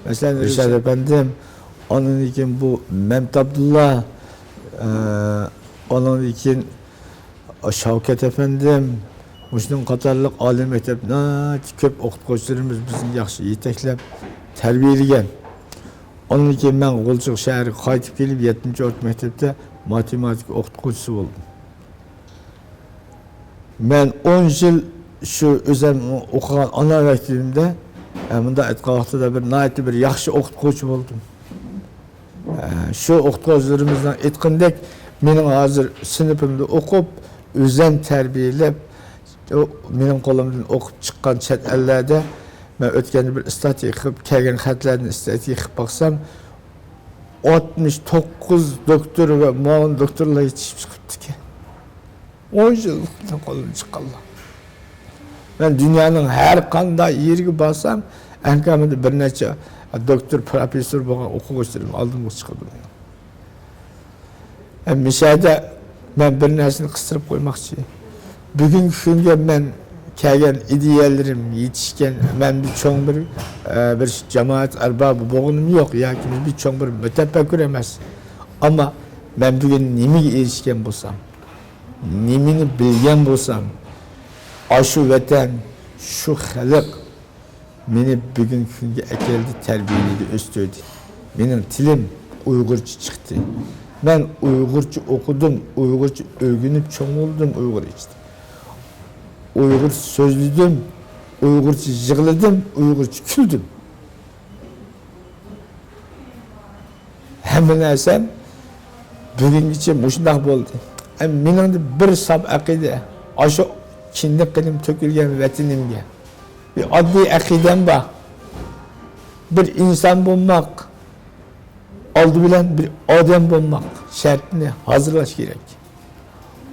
مەسىلەن، رىشات ئەپەندىم، ئاندىن كېيىن بۇ مەمتى ئابدۇللا، ئە، ئاندىن كېيىن شاۋكەت ئەپەندىم، مۇشۇنىڭ قاتارلىق ئالىي مەكتەپ ناھايىتى كۆپ ئوقۇتقۇچىلىرىمىز بىزنى ياخشى يېتەكلەپ تەربىيەلىگەن. ئاندىن كېيىن مەن غۇلجا شەھەرگە قايتىپ كېلىپ، يەتتىنچى ئوتتۇرا مەكتەپتە ماتېماتىكا ئوقۇتقۇچىسى بولدۇم. مەن ئون يىل شۇ ئۆزۈم ئوقۇغان ئانا مەكتىپىمدە، ئە، مۇنداق ئېيتقان ۋاقتىدا بىر ناھايىتى بىر ياخشى ئوقۇتقۇچى بولدۇم. ئە، شۇ ئوقۇتقۇچىلىرىمىزنىڭ ئېيتقىنىدەك، مېنىڭ ھازىر سىنىپىمدا ئوقۇپ، ئۆزۈم تەربىيەلەپ، ئۇ مېنىڭ قولۇمدىن ئوقۇپ چىققان چەت ئەللەردە، مەن ئۆتكەندە بىر ئىستاتىستىكا قىلىپ، كەلگەن خەتلەردىن ئىستاتىستىكا قىلىپ باقسام، ئاتمىش توققۇز دوكتور ۋە مۇئاۋىن دوكتورلار يېتىشىپ چىقىپتىكەن. ئون يىللىق مېنىڭ قولۇمدىن چىققانلار. مەن دۇنيانىڭ ھەر قانداق يېرىگە بارسام، ئەنكامىدا بىر نەچچە دوكتور، پروفېسسور بولغان ئوقۇغۇچىلىرىم ئالدىمغا چىقىدۇ. مۇشۇ يەردە مەن بىر نەرسىنى قىستۇرۇپ قويماقچى. بۈگۈنكى كۈنگە مەن كەلگەن ئىدىيەلىرىم يېتىشكەن، مەن بىر چوڭ بىر، ئە، بىر جامائەت ئەربابى بولغىنىم يوق ياكى بىر چوڭ بىر مۇتەپەككۇر ئەمەس. ئەمما مەن بۈگۈن نېمىگە ئېرىشكەن بولسام، نېمىنى بىلگەن بولسام، ئاشۇ ۋەتەن، شۇ خەلق مېنى بۈگۈنكى كۈنگە ئەكەلدى، تەربىيەلىدى، ئۆستۈردى. مېنىڭ تىلىم ئۇيغۇرچە چىقتى. مەن ئۇيغۇرچە ئوقۇدۇم، ئۇيغۇرچە ئۆگىنىپ چوڭ بولدۇم ئۇيغۇر ئىچىدە. ئۇيغۇرچە سۆزلىدىم، ئۇيغۇرچە يىغلىدىم، ئۇيغۇرچە كۈلدۈم. ھەممە نەرسەم بۈگۈنگىچە مۇشۇنداق بولدى. ئەمما مېنىڭدە بىر ساپ ئەقىدە، ئاشۇ كىندىك قېنىم تۆكۈلگەن ۋەتىنىمگە بىر ئاددىي ئەقىدەم بار. بىر ئىنسان بولماق، ئالدى بىلەن بىر ئادەم بولماق شەرتىنى ھازىرلاش كېرەك.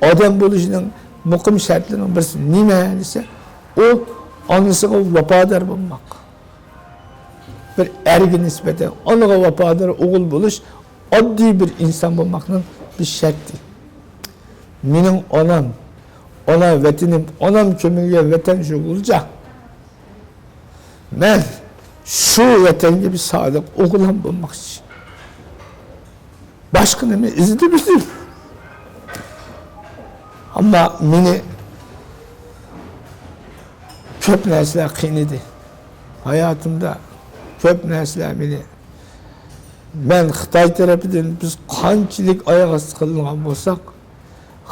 ئادەم بولۇشنىڭ مۇقىم شەرتلىرىنىڭ بىرسى نېمە دېسە، ئۇ ئانىسىغا ۋاپادار بولماق. بىر ئەرگە نىسبەتەن ئانىغا ۋاپادار ئوغۇل بولۇش ئاددىي بىر ئىنسان بولماقنىڭ بىر شەرتى. مېنىڭ ئانام، ئانا ۋەتىنىم، ئانام كۆمۈلگەن ۋەتەن شۇ غۇلجا. مەن شۇ ۋەتەنگە بىر سادىق ئوغلان بولماقچى. باشقا نېمە ئىزدىمىدىم. ئەمما مېنى كۆپ نەرسىلەر قىينىدى. ھاياتىمدا كۆپ نەرسىلەر مېنى، مەن خىتاي تەرىپىدىن بىز قانچىلىك ئاياغ ئاستى قىلىنغان بولساق،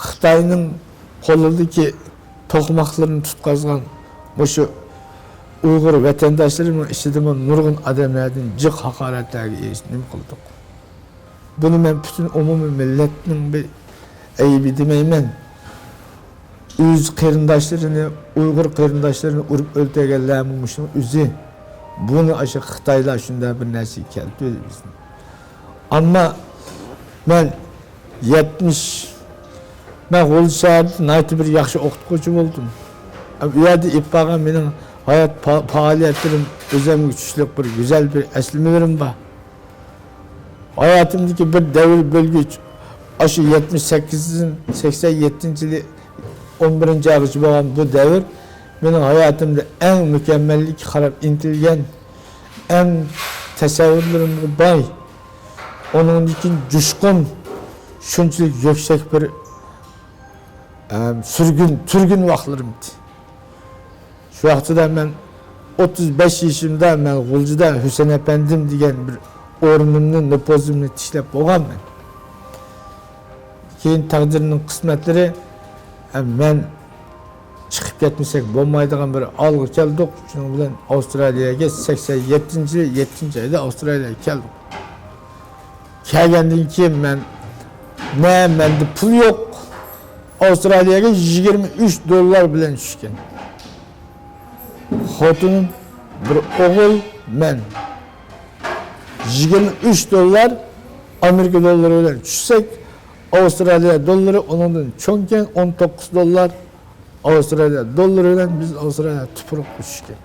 خىتاينىڭ قولىدىكى توقماقلىرىنى تۇتقازغان مۇشۇ ئۇيغۇر ۋەتەنداشلىرىمنىڭ ئىچىدىمۇ نۇرغۇن ئادەملەردىن جىق ھاقارەتلەرگە ئېرىشىپ نېمە قىلدۇق. بۇنى مەن پۈتۈن ئومۇمىي مىللەتنىڭ بىر ئەيىبى دېمەيمەن. ئۆز قېرىنداشلىرىنى، ئۇيغۇر قېرىنداشلىرىنى ئۇرۇپ ئۆلتۈرگەنلەرمۇ مۇشۇنىڭ ئۆزى. بۇنى ئاشۇ خىتايلار شۇنداق بىر نەرسىگە كەلتۈردى بىزنى. ئەمما مەن يەتمىش، مەن غۇلجا شەھەردە ناھايىتى بىر ياخشى ئوقۇتقۇچى بولدۇم. ئۇ يەردە ئېلىپ بارغان مېنىڭ ھايات پا-، پائالىيەتلىرىم ئۆزۈمگە چۈشلۈك بىر گۈزەل بىر ئەسلىمىلىرىم بار. ھاياتىمدىكى بىر دەۋر بۆلگۈچ، ئاشۇ يەتمىش سەككىزدىن سەكسەن يەتتىنچى يىلى ئون بىرىنچى ئايغىچە بولغان بۇ دەۋر مېنىڭ ھاياتىمدا ئەڭ مۇكەممەللىككە قاراپ ئىنتىلگەن، ئەڭ تەسەۋۋۇرلىرىمغا باي، ئۇنىڭدىن كېيىن جۇشقۇن، شۇنچىلىك يۈكسەك بىر، ئەم، سۈرگۈن، تۈرگۈن ۋاقىتلىرىم ئىدى. شۇ ۋاقتىدا مەن ئوتتۇز بەش يېشىمدا مەن غۇلجىدا ھۈسەن ئەپەندىم دېگەن بىر ئورنۇمنى، نوپۇزۇمنى تىكلەپ بولغانمەن. كېيىن تەقدىرنىڭ قىسمەتلىرى، ئە، مەن چىقىپ كەتمىسەك بولمايدىغان بىر ھالغا كەلدۇق. شۇنىڭ بىلەن ئاۋسترالىيەگە سەكسەن يەتتىنچى يىلى يەتتىنچى ئايدا ئاۋسترالىيەگە كەلدۇق. كەلگەندىن كېيىن مەن، نە مەندە پۇل يوق. ئاۋسترالىيەگە يىگىرمە ئۈچ دوللار بىلەن چۈشكەن. خوتۇنۇم، بىر ئوغۇل، مەن. يىگىرمە ئۈچ دوللار ئامېرىكا دوللىرى بىلەن چۈشسەك، ئاۋسترالىيە دوللىرى ئۇنىڭدىن چوڭكەن، ئون توققۇز دوللار ئاۋسترالىيە دوللىرى بىلەن بىز ئاۋسترالىيە تۇپرىقىغا چۈشكەن.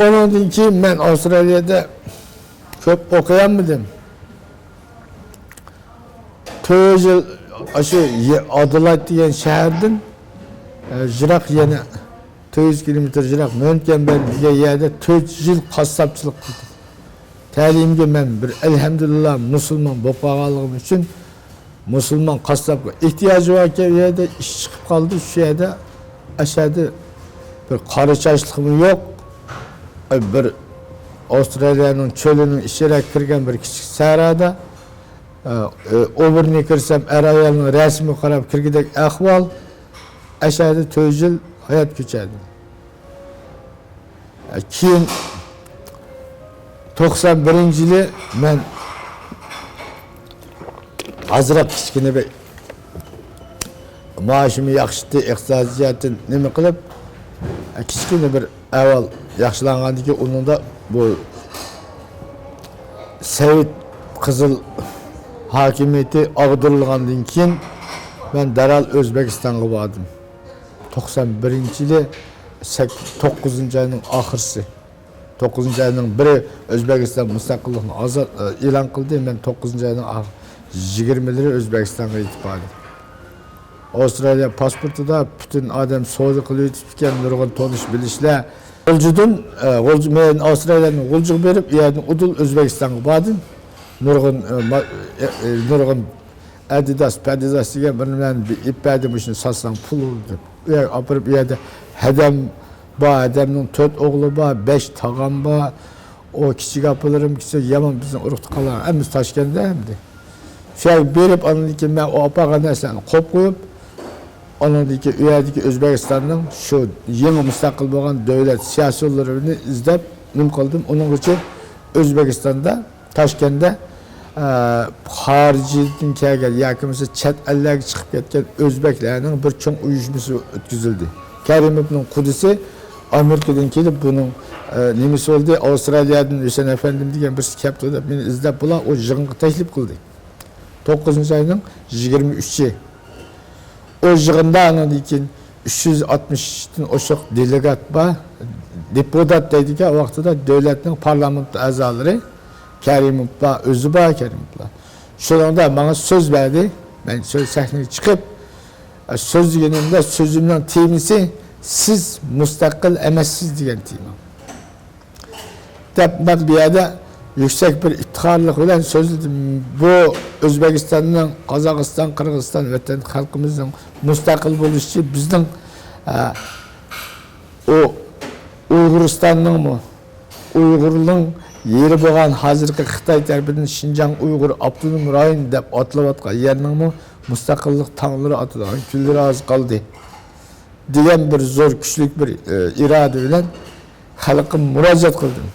ئۇنىڭدىن كېيىن مەن ئاۋسترالىيەدە كۆپ ئوقۇيالمىدىم. تۆت يىل ئاشۇ يە-، ئادېلايد دېگەن شەھەردىن، ئە، يىراق يەنە تۆت يۈز كىلومېتىر يىراق مۆنتكەنبەر دېگەن يەردە تۆت يىل قاسساپچىلىق قىلدىم. تەلىيىمگە مەن بىر، ئەلھەمدۇلىللا، مۇسۇلمان بولۇپ قالغانلىقىم ئۈچۈن، مۇسۇلمان قاسساپقا ئېھتىياجى باركەن، ئۇ يەردە ئىش چىقىپ قالدى. شۇ يەردە، ئەشەدە بىر قارا چاچلىقمۇ يوق، بىر ئاۋسترالىيەنىڭ چۆلىنىڭ ئىچىگە كىرگەن بىر كىچىك سەھرادا، ئوبورنى كىرسەم، ئەر-ئايالنىڭ رەسىمىگە قاراپ كىرگۈدەك ئەھۋال. ئەشەدە تۆت يىل ھايات كەچۈردۈم. كېيىن توقسان بىرىنچى يىلى مەن ئازراق كىچىككىنە بىر مائاشىممۇ ياخشىتى، ئىقتىسادىي جەھەتتىن نېمە قىلىپ، كىچىككىنە بىر ئەھۋال ياخشىلانغاندىن كېيىن، ئۇنىڭدا بۇ سوۋېت قىزىل ھاكىمىيىتى ئاغدۇرۇلغاندىن كېيىن، مەن دەرھال ئۆزبېكىستانغا باردىم. توقسان بىرىنچى يىلى سەك-، توققۇزىنچى ئاينىڭ ئاخىرسى. توققۇزىنچى ئاينىڭ بىرى ئۆزبېكىستان مۇستەقىللىقنى ئازاد، ئە، ئېلان قىلدى. مەن توققۇزىنچى ئاينىڭ ئاخ-، يىگىرمىلىرى ئۆزبېكىستانغا يېتىپ باردىم. ئاۋسترالىيە پاسپورتىدا پۈتۈن ئادەم سودا قىلىۋېتىپتىكەن، نۇرغۇن تونۇش بىلىشلەر. غۇلجىدىن، ئە، غۇلجا-، مەن ئاۋسترالىيەدىن غۇلجىغا بېرىپ، ئۇ يەردىن ئۇدۇل ئۆزبېكىستانغا باردىم. نۇرغۇن، ئە، ما-، ئە، ئە، نۇرغۇن ئەدىداس، پەدىداس دېگەن بىر نېمىلەرنى بېرىپ بەردىم، مۇشۇنى ساتساڭ پۇل ئۇرىدۇ دەپ. ئۇ يەرگە ئاپىرىپ، ئۇ يەردە ھەدەم بار، ھەدەمنىڭ تۆت ئوغلى بار، بەش تاغام بار. ئۇ كىچىك ئاپىلىرىم، كىچىك يامان بىزنىڭ ئۇرۇق تۇغقانلار ھەممىسى تاشكەنتتە ئەمدى. شۇ يەرگە بېرىپ، ئاندىن كېيىن مەن ئۇ ئاپارغان نەرسىلەرنى قويۇپ قويۇپ، ئاندىن كېيىن ئۇ يەردىكى ئۆزبېكىستاننىڭ شۇ يېڭى مۇستەقىل بولغان دۆلەت سىياسىيونلىرىنى ئىزدەپ نېمە قىلدىم. ئۇنىڭغىچە ئۆزبېكىستاندا تاشكەنتتە، ئە، خارىجدىن كەلگەن ياكى بولمىسا چەت ئەللەرگە چىقىپ كەتكەن ئۆزبەكلەرنىڭ بىر چوڭ ئۇيۇشمىسى ئۆتكۈزۈلدى. كەرىموۋنىڭ قۇدىسى ئامېرىكىدىن كېلىپ، بۇنىڭ، ئە، نېمىسى بولدى، ئاۋسترالىيەدىن ھۈسەن ئەپەندىم دېگەن بىرسى كەپتۇ دەپ مېنى ئىزدەپ، بۇلار ئۇ يىغىنغا تەكلىپ قىلدى. توققۇزىنچى ئاينىڭ يىگىرمە ئۈچى. ئۇ يىغىندا ئاندىن كېيىن ئۈچ يۈز ئاتمىشتىن ئوشۇق دېلېگات بار، دېپۇتات دەيدىكەن، ۋاقتىدا دۆلەتنىڭ پارلامېنت ئەزالىرى، كەرىموۋلار، ئۆزى بار كەرىموۋلار. شۇنىڭدا ماڭا سۆز بەردى. مەن سۆز سەھنىگە چىقىپ، سۆز دېگىنىمدە سۆزۈمنىڭ تېمىسى «سىز مۇستەقىل ئەمەسسىز» دېگەن تېما. دەپ، مەن بۇ يەردە يۈكسەك بىر ئىپتىخارلىق بىلەن سۆزلىدىم. بۇ ئۆزبېكىستاننىڭ، قازاقىستان، قىرغىزىستان ۋەتەن خەلقىمىزنىڭ مۇستەقىل بولۇشى بىزنىڭ، ئە، ئۇ ئۇيغۇرىستاننىڭمۇ، ئۇيغۇرنىڭ يېرى بولغان ھازىرقى خىتاي تەرىپىدىن شىنجاڭ ئۇيغۇر ئاپتونوم رايون دەپ ئاتىلىۋاتقان يەرنىڭمۇ مۇستەقىللىق تاڭلىرى ئاتىدىغان كۈنلىرى ئاز قالدى، دېگەن بىر زور، كۈچلۈك بىر، ئە، ئىرادە بىلەن خەلققە مۇراجىئەت قىلدىم.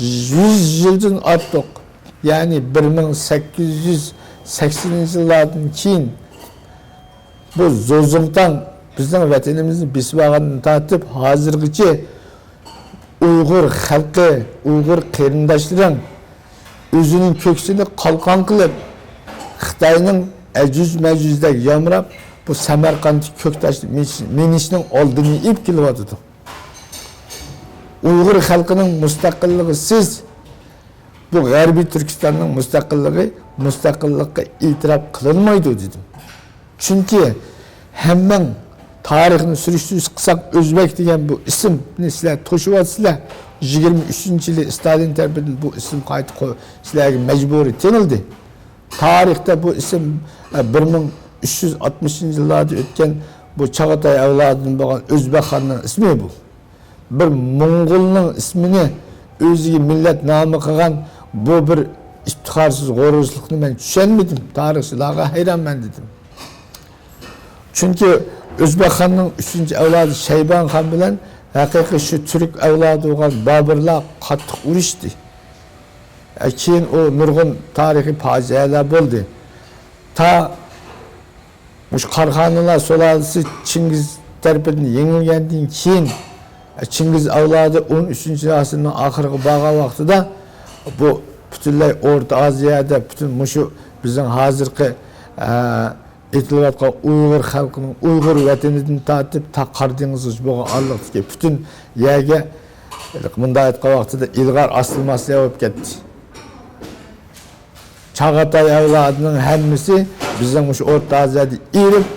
يۈز يىلدىن ئارتۇق، يەنى بىر مىڭ سەككىز يۈز سەكسىنىنچى يىللاردىن كېيىن بۇ زوزۇڭتاڭ بىزنىڭ ۋەتىنىمىزنى بېسىپ ئالغاندىن تارتىپ ھازىرغىچە ئۇيغۇر خەلقى، ئۇيغۇر قېرىنداشلىرىڭ ئۆزىنىڭ كۆكسىنى قالقان قىلىپ، خىتاينىڭ ئەجۈز مەجۈزدەك يامراپ، بۇ سەمەرقانتتىكى كۆك تاشنى مىنىش-، مىنىشنىڭ ئالدىنى ئېلىپ كېلىۋاتىدۇ. ئۇيغۇر خەلقىنىڭ مۇستەقىللىقىسىز بۇ غەربىي تۈركىستاننىڭ مۇستەقىللىقى مۇستەقىللىققا ئېتىراپ قىلىنمايدۇ، دېدىم. چۈنكى ھەممەڭ تارىخنى سۈرۈشتۈرۈش قىلساق، ئۆزبەك دېگەن بۇ ئىسىمنى سىلەر توشۇۋاتىسىلەر. يىگىرمە ئۈچىنچى يىلى ستالىن تەرىپىدىن بۇ ئىسىم قايتا قو-، سىلەرگە مەجبۇرىي تېڭىلدى. تارىختا بۇ ئىسىم، ئە، بىر مىڭ ئۈچ يۈز ئاتمىشىنچى يىللاردا ئۆتكەن بۇ چاغاتاي ئەۋلادىدىن بولغان ئۆزبەك خاننىڭ ئىسمى بۇ. بىر موڭغۇلنىڭ ئىسمىنى ئۆزىگە مىللەت نامى قىلغان بۇ بىر ئىپتىخارسىز غۇرۇرسىزلىقنى مەن چۈشەنمىدىم. تارىخچىلارغا ھەيرانمەن دېدىم. چۈنكى ئۆزبەك خاننىڭ ئۈچىنچى ئەۋلادى شەيبان خان بىلەن ھەقىقىي شۇ تۈرك ئەۋلادى بولغان بابۇرلار قاتتىق ئۇرۇشتى. ئە، كېيىن ئۇ نۇرغۇن تارىخىي پاجىئەلەر بولدى. تا مۇشۇ قاراخانىيلار سۇلالىسى چىڭگىز تەرىپىدىن يېڭىلگەندىن كېيىن، ئە، چىڭگىز ئەۋلادى ئون ئۈچىنچى ئەسىرنىڭ ئاخىرىغا بارغان ۋاقتىدا بۇ پۈتۈنلەي ئورتا ئازىيادا، پۈتۈن مۇشۇ بىزنىڭ ھازىرقى، ئە، ئېيتىلىۋاتقان ئۇيغۇر خەلقىنىڭ ئۇيغۇر ۋەتىنىدىن تارتىپ تا قارا دېڭىزغىچە بولغان ئارىلىقتىكى پۈتۈن يەرگە، مۇنداق ئېيتقان ۋاقتىدا، ئىلغار ئاسسىمىلياتسىيە بولۇپ كەتتى. چاغاتاي ئەۋلادىنىڭ ھەممىسى بىزنىڭ مۇشۇ ئورتا ئازىيادا ئېرىپ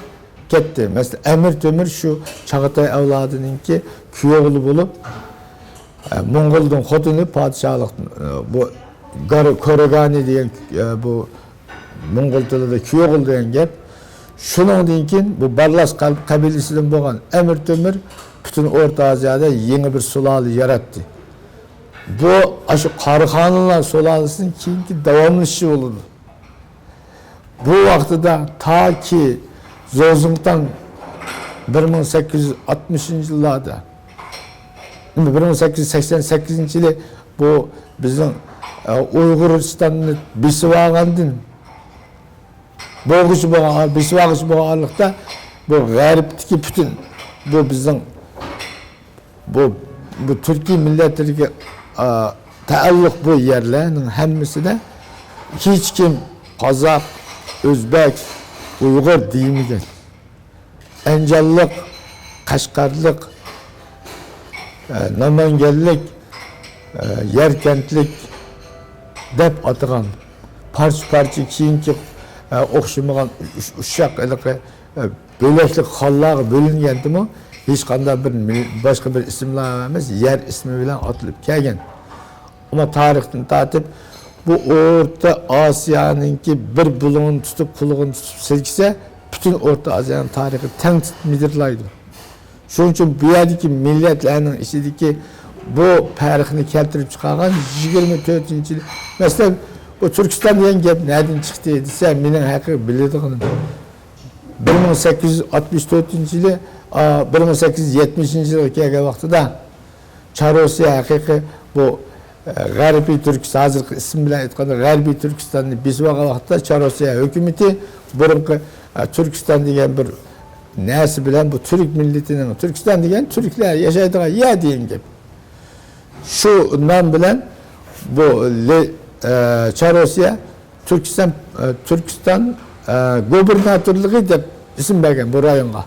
كەتتى. مەسىلەن، ئەمىر تۆمۈر شۇ چاغاتاي ئەۋلادىنىڭكى كۈيئوغلى بولۇپ، ئە، موڭغۇلدىن خوتۇنى پادىشاھلىق، ئە، بۇ گار-، كورىگانى دېگەن، ئە، بۇ موڭغۇل تىلىدا كۈيئوغۇل دېگەن گەپ. شۇنىڭدىن كېيىن بۇ بارلاس قەب-، قەبىلىسىدىن بولغان ئەمىر تۆمۈر پۈتۈن ئورتا ئازىيادا يېڭى بىر سۇلالە ياراتتى. بۇ ئاشۇ قاراخانلار سۇلالىسىنىڭ كېيىنكى داۋاملىشىشى بولىدۇ. بۇ ۋاقتىدا تاكى زوزۇڭتاڭ بىر مىڭ سەككىز يۈز ئاتمىشىنچى يىللاردا، بىر مىڭ سەككىز يۈز سەكسەن سەككىزىنچى يىلى بۇ بىزنىڭ، ئە، ئۇيغۇرىستاننى بېسىۋالغاندىن بولغۇچى بولغان، بېسىۋالغۇچى بولغان ئارىلىقتا بۇ غەربتىكى پۈتۈن بۇ بىزنىڭ بۇ، بۇ تۈركىي مىللەتلىرىگە، ئا، تەئەللۇق بۇ يەرلەرنىڭ ھەممىسىدە ھېچكىم قازاق، ئۆزبەك، ئۇيغۇر دېمىگەن. ئەنجانلىق، قەشقەرلىك، ئە، نامەنگەنلىك، ئە، ياركەنتلىك دەپ ئاتىغان پارچە-پارچە كېيىنكى، ئە، ئوخشىمىغان ئۇش-، ئۇششاق ھېلىقى، ئە، بۆلەكلىك خانلارغا بۆلۈنگەندىمۇ ھېچقانداق بىر مىل-، باشقا بىر ئىسىملار ئەمەس، يەر ئىسمى بىلەن ئاتىلىپ كەلگەن. ئەمما تارىختىن تارتىپ بۇ ئورتا ئاسىيانىڭكى بىر بۇلۇڭىنى تۇتۇپ، قۇلىقىنى تۇتۇپ سىلكىسە، پۈتۈن ئورتا ئاسىيانىڭ تارىخى تەڭ مىدىرلايدۇ. شۇنىڭ ئۈچۈن بۇ يەردىكى مىللەتلەرنىڭ ئىچىدىكى بۇ پەرقنى كەلتۈرۈپ چىقارغان يىگىرمە تۆتىنچى يىل، مەسىلەن، بۇ تۈركىستان دېگەن گەپ نەدىن چىقتى دېسە، مېنىڭ ھەقىقىي بىلىدىغىنىم، بىر مىڭ سەككىز يۈز ئاتمىش تۆتىنچى يىلى، ئا، بىر مىڭ سەككىز يۈز يەتمىشىنچى يىلغا كەلگەن ۋاقتىدا، چارروسىيە ھەقىقىي بۇ، ئە، غەربىي تۈركىستان، ھازىرقى ئىسىم بىلەن ئېيتقاندا، غەربىي تۈركىستاننى بېسىۋالغان ۋاقىتتا، چارروسىيە ھۆكۈمىتى بۇرۇنقى، ئە، تۈركىستان دېگەن بىر نەرسە بىلەن بۇ تۈرك مىللىتىنىڭ، تۈركىستان دېگەن تۈركلەر ياشايدىغان يەر دېگەن گەپ. شۇ نام بىلەن بۇ لې-، ئە، چارروسىيە تۈركىستان، ئە، تۈركىستان، ئە، گۇبېرناتورلۇقى دەپ ئىسىم بەرگەن بۇ رايونغا.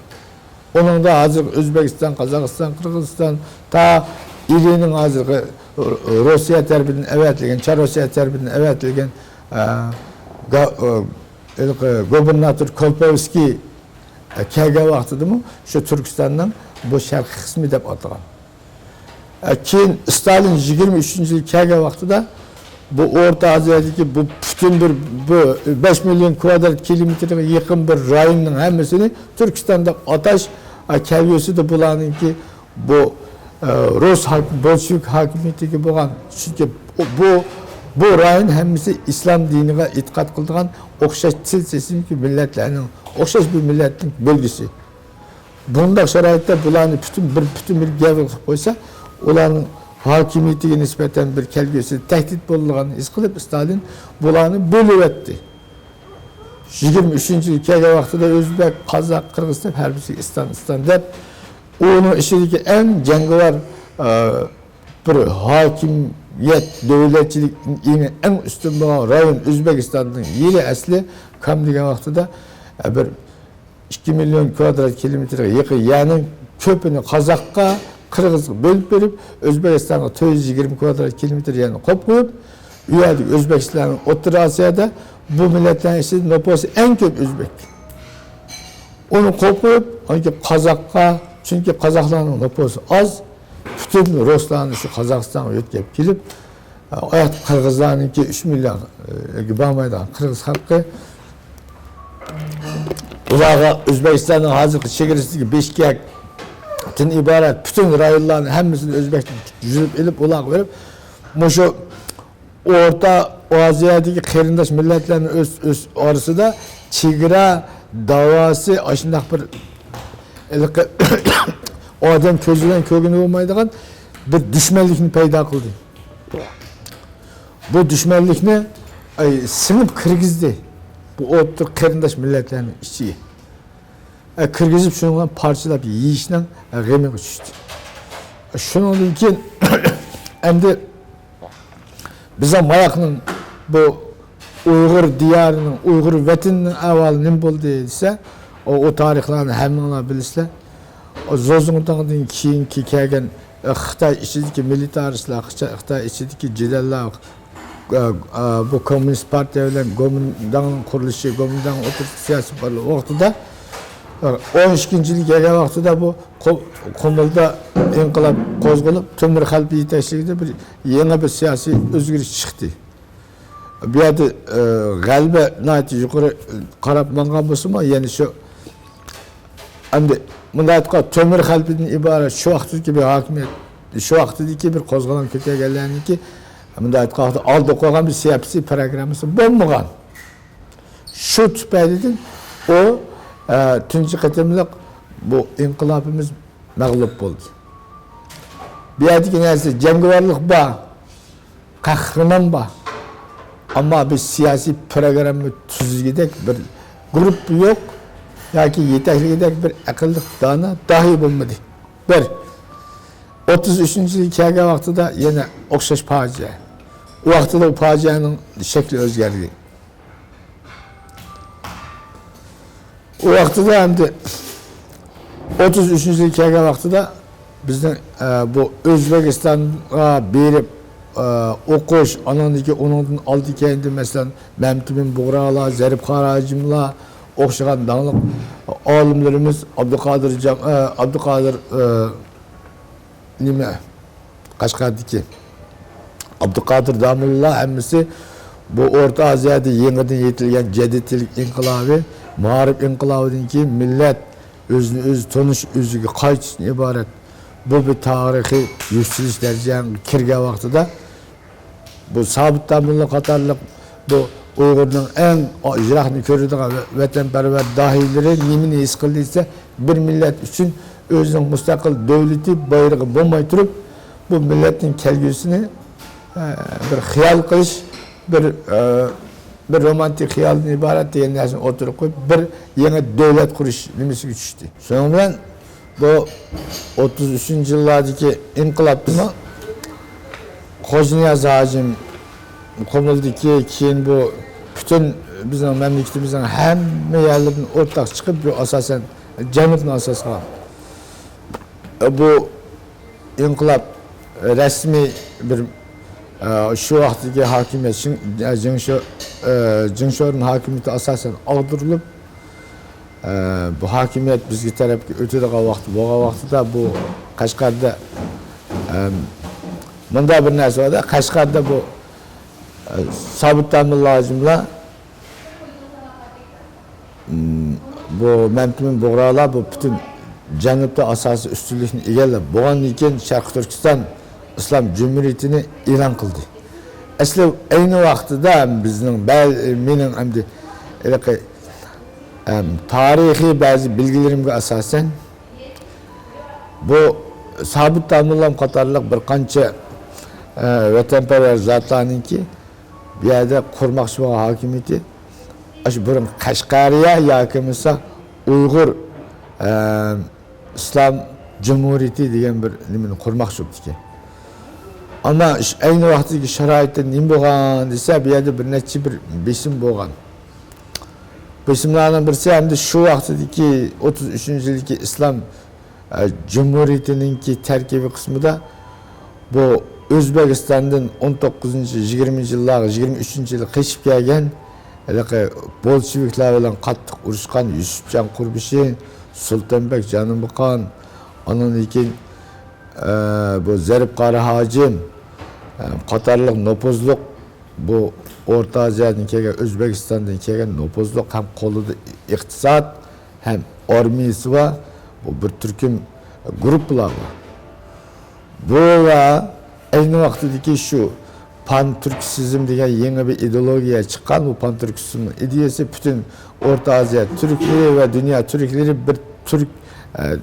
ئۇنىڭدا ھازىر ئۆزبېكىستان، قازاقىستان، قىرغىزىستان، تا ئىلىنىڭ ھازىرقى روسىيە تەرىپىدىن ئەۋەتىلگەن، چارروسىيە تەرىپىدىن ئەۋەتىلگەن، ئە، گا-، ئە، ھېلىقى گۇبېرناتور كولپوۋسكىي، ئە، كەلگەن ۋاقتىدىمۇ شۇ تۈركىستاننىڭ بۇ شەرقىي قىسمى دەپ ئاتىغان. ئە، كېيىن ستالىن يىگىرمە ئۈچىنچى يىلى كەلگەن ۋاقتىدا بۇ ئورتا ئازىيادىكى بۇ پۈتۈن بىر، بۇ بەش مىليون كۋادرات كىلومېتىرغا يېقىن بىر رايوننىڭ ھەممىسىنى تۈركىستان دەپ ئاتاش، ئە، كەلگۈسىدە بۇلارنىڭكى بۇ، ئە، رۇس ھاك-، بولشېۋىك ھاكىمىيىتىگە بولغان، چۈنكى بۇ، بۇ، بۇ رايون ھەممىسى ئىسلام دىنىغا ئېتىقاد قىلىدىغان ئوخشاش تىل سېسىمىكى مىللەتلەرنىڭ ئوخشاش بىر مىللەتنىڭ بۆلگىسى. بۇنداق شارائىتتا بۇلارنى پۈتۈن بىر، پۈتۈن بىر گەۋدە قىلىپ قويسا، ئۇلارنىڭ ھاكىمىيىتىگە نىسبەتەن بىر كەلگۈسىدە تەھدىت بولىدىغانلىقىنى ھېس قىلىپ، ستالىن بۇلارنى بۆلۈۋەتتى. يىگىرمە ئۈچىنچى يىل كەلگەن ۋاقتىدا ئۆزبەك، قازاق، قىرغىز دەپ ھەر بىرسىگە ئىستان، ئىستان دەپ، ئۇنىڭ ئىچىدىكى ئەڭ جەڭگىۋار، ئە، بىر ھاكىمىيەت، دۆلەتچىلىك ئېڭى ئەڭ ئۈستۈن بولغان رايون ئۆزبېكىستاننىڭ يېرى ئەسلى كام دېگەن ۋاقتىدا، ئە، بىر ئىككى مىليون كۋادرات كىلومېتىرغا يېقىن يەرنىڭ كۆپىنى قازاققا، قىرغىزغا بۆلۈپ بېرىپ، ئۆزبېكىستانغا تۆت يۈز يىگىرمە كۋادرات كىلومېتىر يەرنى قويۇپ قويۇپ، ئۇ يەردىكى ئۆزبېكىستاننىڭ ئوتتۇرا ئاسىيادا بۇ مىللەتلەرنىڭ ئىچىدە نوپۇسى ئەڭ كۆپ ئۆزبېك. ئۇنى قويۇپ قويۇپ، ئاندىن كېيىن قازاققا، چۈنكى قازاقلارنىڭ نوپۇسى ئاز، پۈتۈن رۇسلارنى شۇ قازاقىستانغا يۆتكەپ كېلىپ، ئۇ ياقتا قىرغىزلارنىڭكى ئۈچ مىليونغا بارمايدىغان قىرغىز خەلقى، ئۇلارغا ئۆزبېكىستاننىڭ ھازىرقى چېگرىسىدىكى بىشكەكتىن ئىبارەت پۈتۈن رايونلارنى ھەممىسىنى ئۆزبەكتىن يۈزۈپ ئېلىپ، ئۇلارغا بېرىپ، مۇشۇ ئورتا ئازىيادىكى قېرىنداش مىللەتلەرنىڭ ئۆز، ئۆز ئارىسىدا چېگرا داۋاسى، ئاشۇنداق بىر ھېلىقى ئادەم كۆزى بىلەن كۆرگىلى بولمايدىغان بىر دۈشمەنلىكنى پەيدا قىلدى. بۇ دۈشمەنلىكنى، ئاي، سىڭىپ كىرگۈزدى بۇ ئوتتۇرا قېرىنداش مىللەتلەرنىڭ ئىچىگە. ئە، كىرگۈزۈپ، شۇنىڭ بىلەن پارچىلاپ يېيىشنىڭ، ئە، غېمىگە چۈشتى. شۇنىڭدىن كېيىن ئەمدى بىزنىڭ ماياقنىڭ بۇ ئۇيغۇر دىيارىنىڭ، ئۇيغۇر ۋەتىنىنىڭ ئەھۋالى نېمە بولدى دېسە، ئۇ، ئۇ تارىخلارنى ھەممىڭلار بىلىسىلەر. ئۇ زوزۇڭتاڭدىن كېيىنكى كەلگەن، ئە، خىتاي ئىچىدىكى مىلىتارىستلار، خىتاي، خىتاي ئىچىدىكى جېدەللار، ئە، ئە، بۇ كوممۇنىست پارتىيە بىلەن گومىنداڭنىڭ قۇرۇلۇشى، گومىنداڭ ئوتتۇرىسىدا سىياسىي پارتىيە ۋاقتىدا، ئە، ئون ئىككىنچى يىلى كەلگەن ۋاقتىدا بۇ قۇ-، قۇمۇلدا ئىنقىلاب قوزغىلىپ، تۆمۈر خەلپە يېتەكچىلىكىدە بىر يېڭى بىر سىياسىي ئۆزگىرىش چىقتى. بۇ يەردە، ئە، غەلىبە ناھايىتى يۇقىرى قاراپ ماڭغان بولسىمۇ، يەنە شۇ، ئەمدى مۇنداق ئېيتقاندا، تۆمۈر خەلپىدىن ئىبارەت شۇ ۋاقىتتىكى بىر ھاكىمىيەت، شۇ ۋاقىتتىكى بىر قوزغىلاڭ كۆتەرگەنلەرنىڭكى، مۇنداق ئېيتقاندا، ئالدى قويغان بىر سىياسىي پىروگراممىسى بولمىغان. شۇ تۈپەيلىدىن ئۇ، ئە، تۇنجى قېتىملىق بۇ ئىنقىلابىمىز مەغلۇپ بولدى. بۇ يەردىكى نەرسە، جەڭگىۋارلىق بار، قەھرىمان بار. ئەمما بىر سىياسىي پىروگرامما تۈزگۈدەك بىر گۇرۇپپا يوق ياكى يېتەكلىگۈدەك بىر ئەقىللىق دانا داھىي بولمىدى. بىر. ئوتتۇز ئۈچىنچى يىلى كەلگەن ۋاقتىدا يەنە ئوخشاش پاجىئە. ئۇ ۋاقتىدا ئۇ پاجىئەنىڭ شەكلى ئۆزگەردى. ئۇ ۋاقتىدا ئەمدى ئوتتۇز ئۈچىنچى يىل كەلگەن ۋاقتىدا بىزنىڭ، ئە، بۇ ئۆزبېكىستانغا بېرىپ، ئە، ئوقۇش، ئاناندىن كېيىن ئۇنىڭدىن ئالدى كەينىدە، مەسىلەن، مەمتىمىن بۇغرالار، زەرىپ قاراھاجىملار ئوخشىغان داڭلىق ئالىملىرىمىز، ئابدۇقادىر جام-، ئە، ئابدۇقادىر، ئە، نېمە، قەشقەردىكى ئابدۇقادىر داموللىلار ھەممىسى بۇ ئورتا ئازىيادا يېڭىدىن يېتىلگەن جەدىدچىلىك ئىنقىلابى، مائارىپ ئىنقىلابىدىن كېيىن مىللەت ئۆزىنى ئۆزى تونۇش، ئۆزىگە قايتىشتىن ئىبارەت بۇ بىر تارىخىي يۈكسىلىش دەرىجىگە كىرگەن ۋاقتىدا، بۇ سابىت داموللا قاتارلىق بۇ ئۇيغۇرنىڭ ئەڭ يىراقنى كۆرىدىغان ۋە-، ۋەتەنپەرۋەر داھىيلىرى نېمىنى ھېس قىلدى دېسە، بىر مىللەت ئۈچۈن ئۆزىنىڭ مۇستەقىل دۆلىتى، بايرىقى بولماي تۇرۇپ، بۇ مىللەتنىڭ كەلگۈسىنى، ئە، بىر خىيال قىلىش، بىر، ئە، بىر رومانتىك خىيالدىن ئىبارەت دېگەن نەرسىنى ئوتتۇرىغا قويۇپ، بىر يېڭى دۆلەت قۇرۇش نېمىسىگە چۈشتى. شۇنىڭ بىلەن بۇ ئوتتۇز ئۈچىنچى يىللاردىكى ئىنقىلابتىمۇ خوجانىياز ھاجىم قۇمۇلدىكى، كېيىن بۇ پۈتۈن بىزنىڭ مەملىكىتىمىزنىڭ ھەممە يەرلىرىدىن ئورتاق چىقىپ، بۇ ئاساسەن جەنۇبنى ئاساس قىلغان. بۇ ئىنقىلاب رەسمىي بىر، ئە، شۇ ۋاقىتتىكى ھاكىمىيەت، شىڭ-، جىڭشو-، ئە، جىڭشورېن ھاكىمىيىتى ئاساسەن ئاغدۇرۇلۇپ، ئە، بۇ ھاكىمىيەت بىزگە تەرەپكە ئۆتىدىغان ۋاقتى بولغان ۋاقتىدا بۇ قەشقەردە، ئە، مۇنداق بىر نەرسە بار-دە، قەشقەردە بۇ، ئە، سابىت داموللا ھاجىملار، ئىم، بۇ مەمتىمىن بۇغرالار بۇ پۈتۈن جەنۇبتا ئاساسىي ئۈستۈنلۈكنى ئىگىلەپ، بولغاندىن كېيىن شەرقىي تۈركىستان ئىسلام جۇمھۇرىيىتىنى ئېلان قىلدى. ئەسلى ئەينى ۋاقتىدا بىزنىڭ بەل-، مېنىڭ ئەمدى ھېلىقى، ئەم، تارىخىي بەزى بىلگىلىرىمگە ئاساسەن، بۇ سابىت داموللام قاتارلىق بىر قانچە، ئە، ۋەتەنپەرۋەر زاتلارنىڭكى بۇ يەردە قۇرماقچى بولغان ھاكىمىيىتى، ئاشۇ بۇرۇن قەشقەرىيە ياكى بولمىسا ئۇيغۇر، ئە، ئىسلام جۇمھۇرىيىتى دېگەن بىر نېمىنى قۇرماقچى بوپتىكەن. ئەمما ئەينى ۋاقىتتىكى شارائىتتا نېمە بولغان دېسە، بۇ يەردە بىر نەچچە بىر بېسىم بولغان. بېسىملارنىڭ بىرسى ئەمدى شۇ ۋاقتىدىكى ئوتتۇز ئۈچىنچى يىلدىكى ئىسلام، ئە، جۇمھۇرىيىتىنىڭكى تەركىبىي قىسمىدا بۇ ئۆزبېكىستاندىن ئون توققۇزىنچى، يىگىرمىنچى يىللارغا، يىگىرمە ئۈچىنچى يىلى قېچىپ كەلگەن ھېلىقى بولشېۋىكلار بىلەن قاتتىق ئۇرۇشقان يۈسۈپجان قۇربىشى، سۇلتانبەك جانىمۇقان، ئانىڭدىن كېيىن، ئە، بۇ زەرىپ قارا ھاجىم، ئە، قاتارلىق نوپۇزلۇق بۇ ئورتا ئازىيادىن كەلگەن، ئۆزبېكىستاندىن كەلگەن نوپۇزلۇق ھەم قولىدا ئىقتىساد ھەم ئارمىيىسى بار بۇ بىر تۈركۈم گۇرۇپپىلار بار. بۇلار ئەينى ۋاقتىدىكى شۇ پانتۈركسىزم دېگەن يېڭى بىر ئىدېئولوگىيە چىققان. بۇ پانتۈركسىزم ئىدىيەسى پۈتۈن ئورتا ئازىيا تۈركلىرى ۋە دۇنيا تۈركلىرى بىر تۈرك، ئە،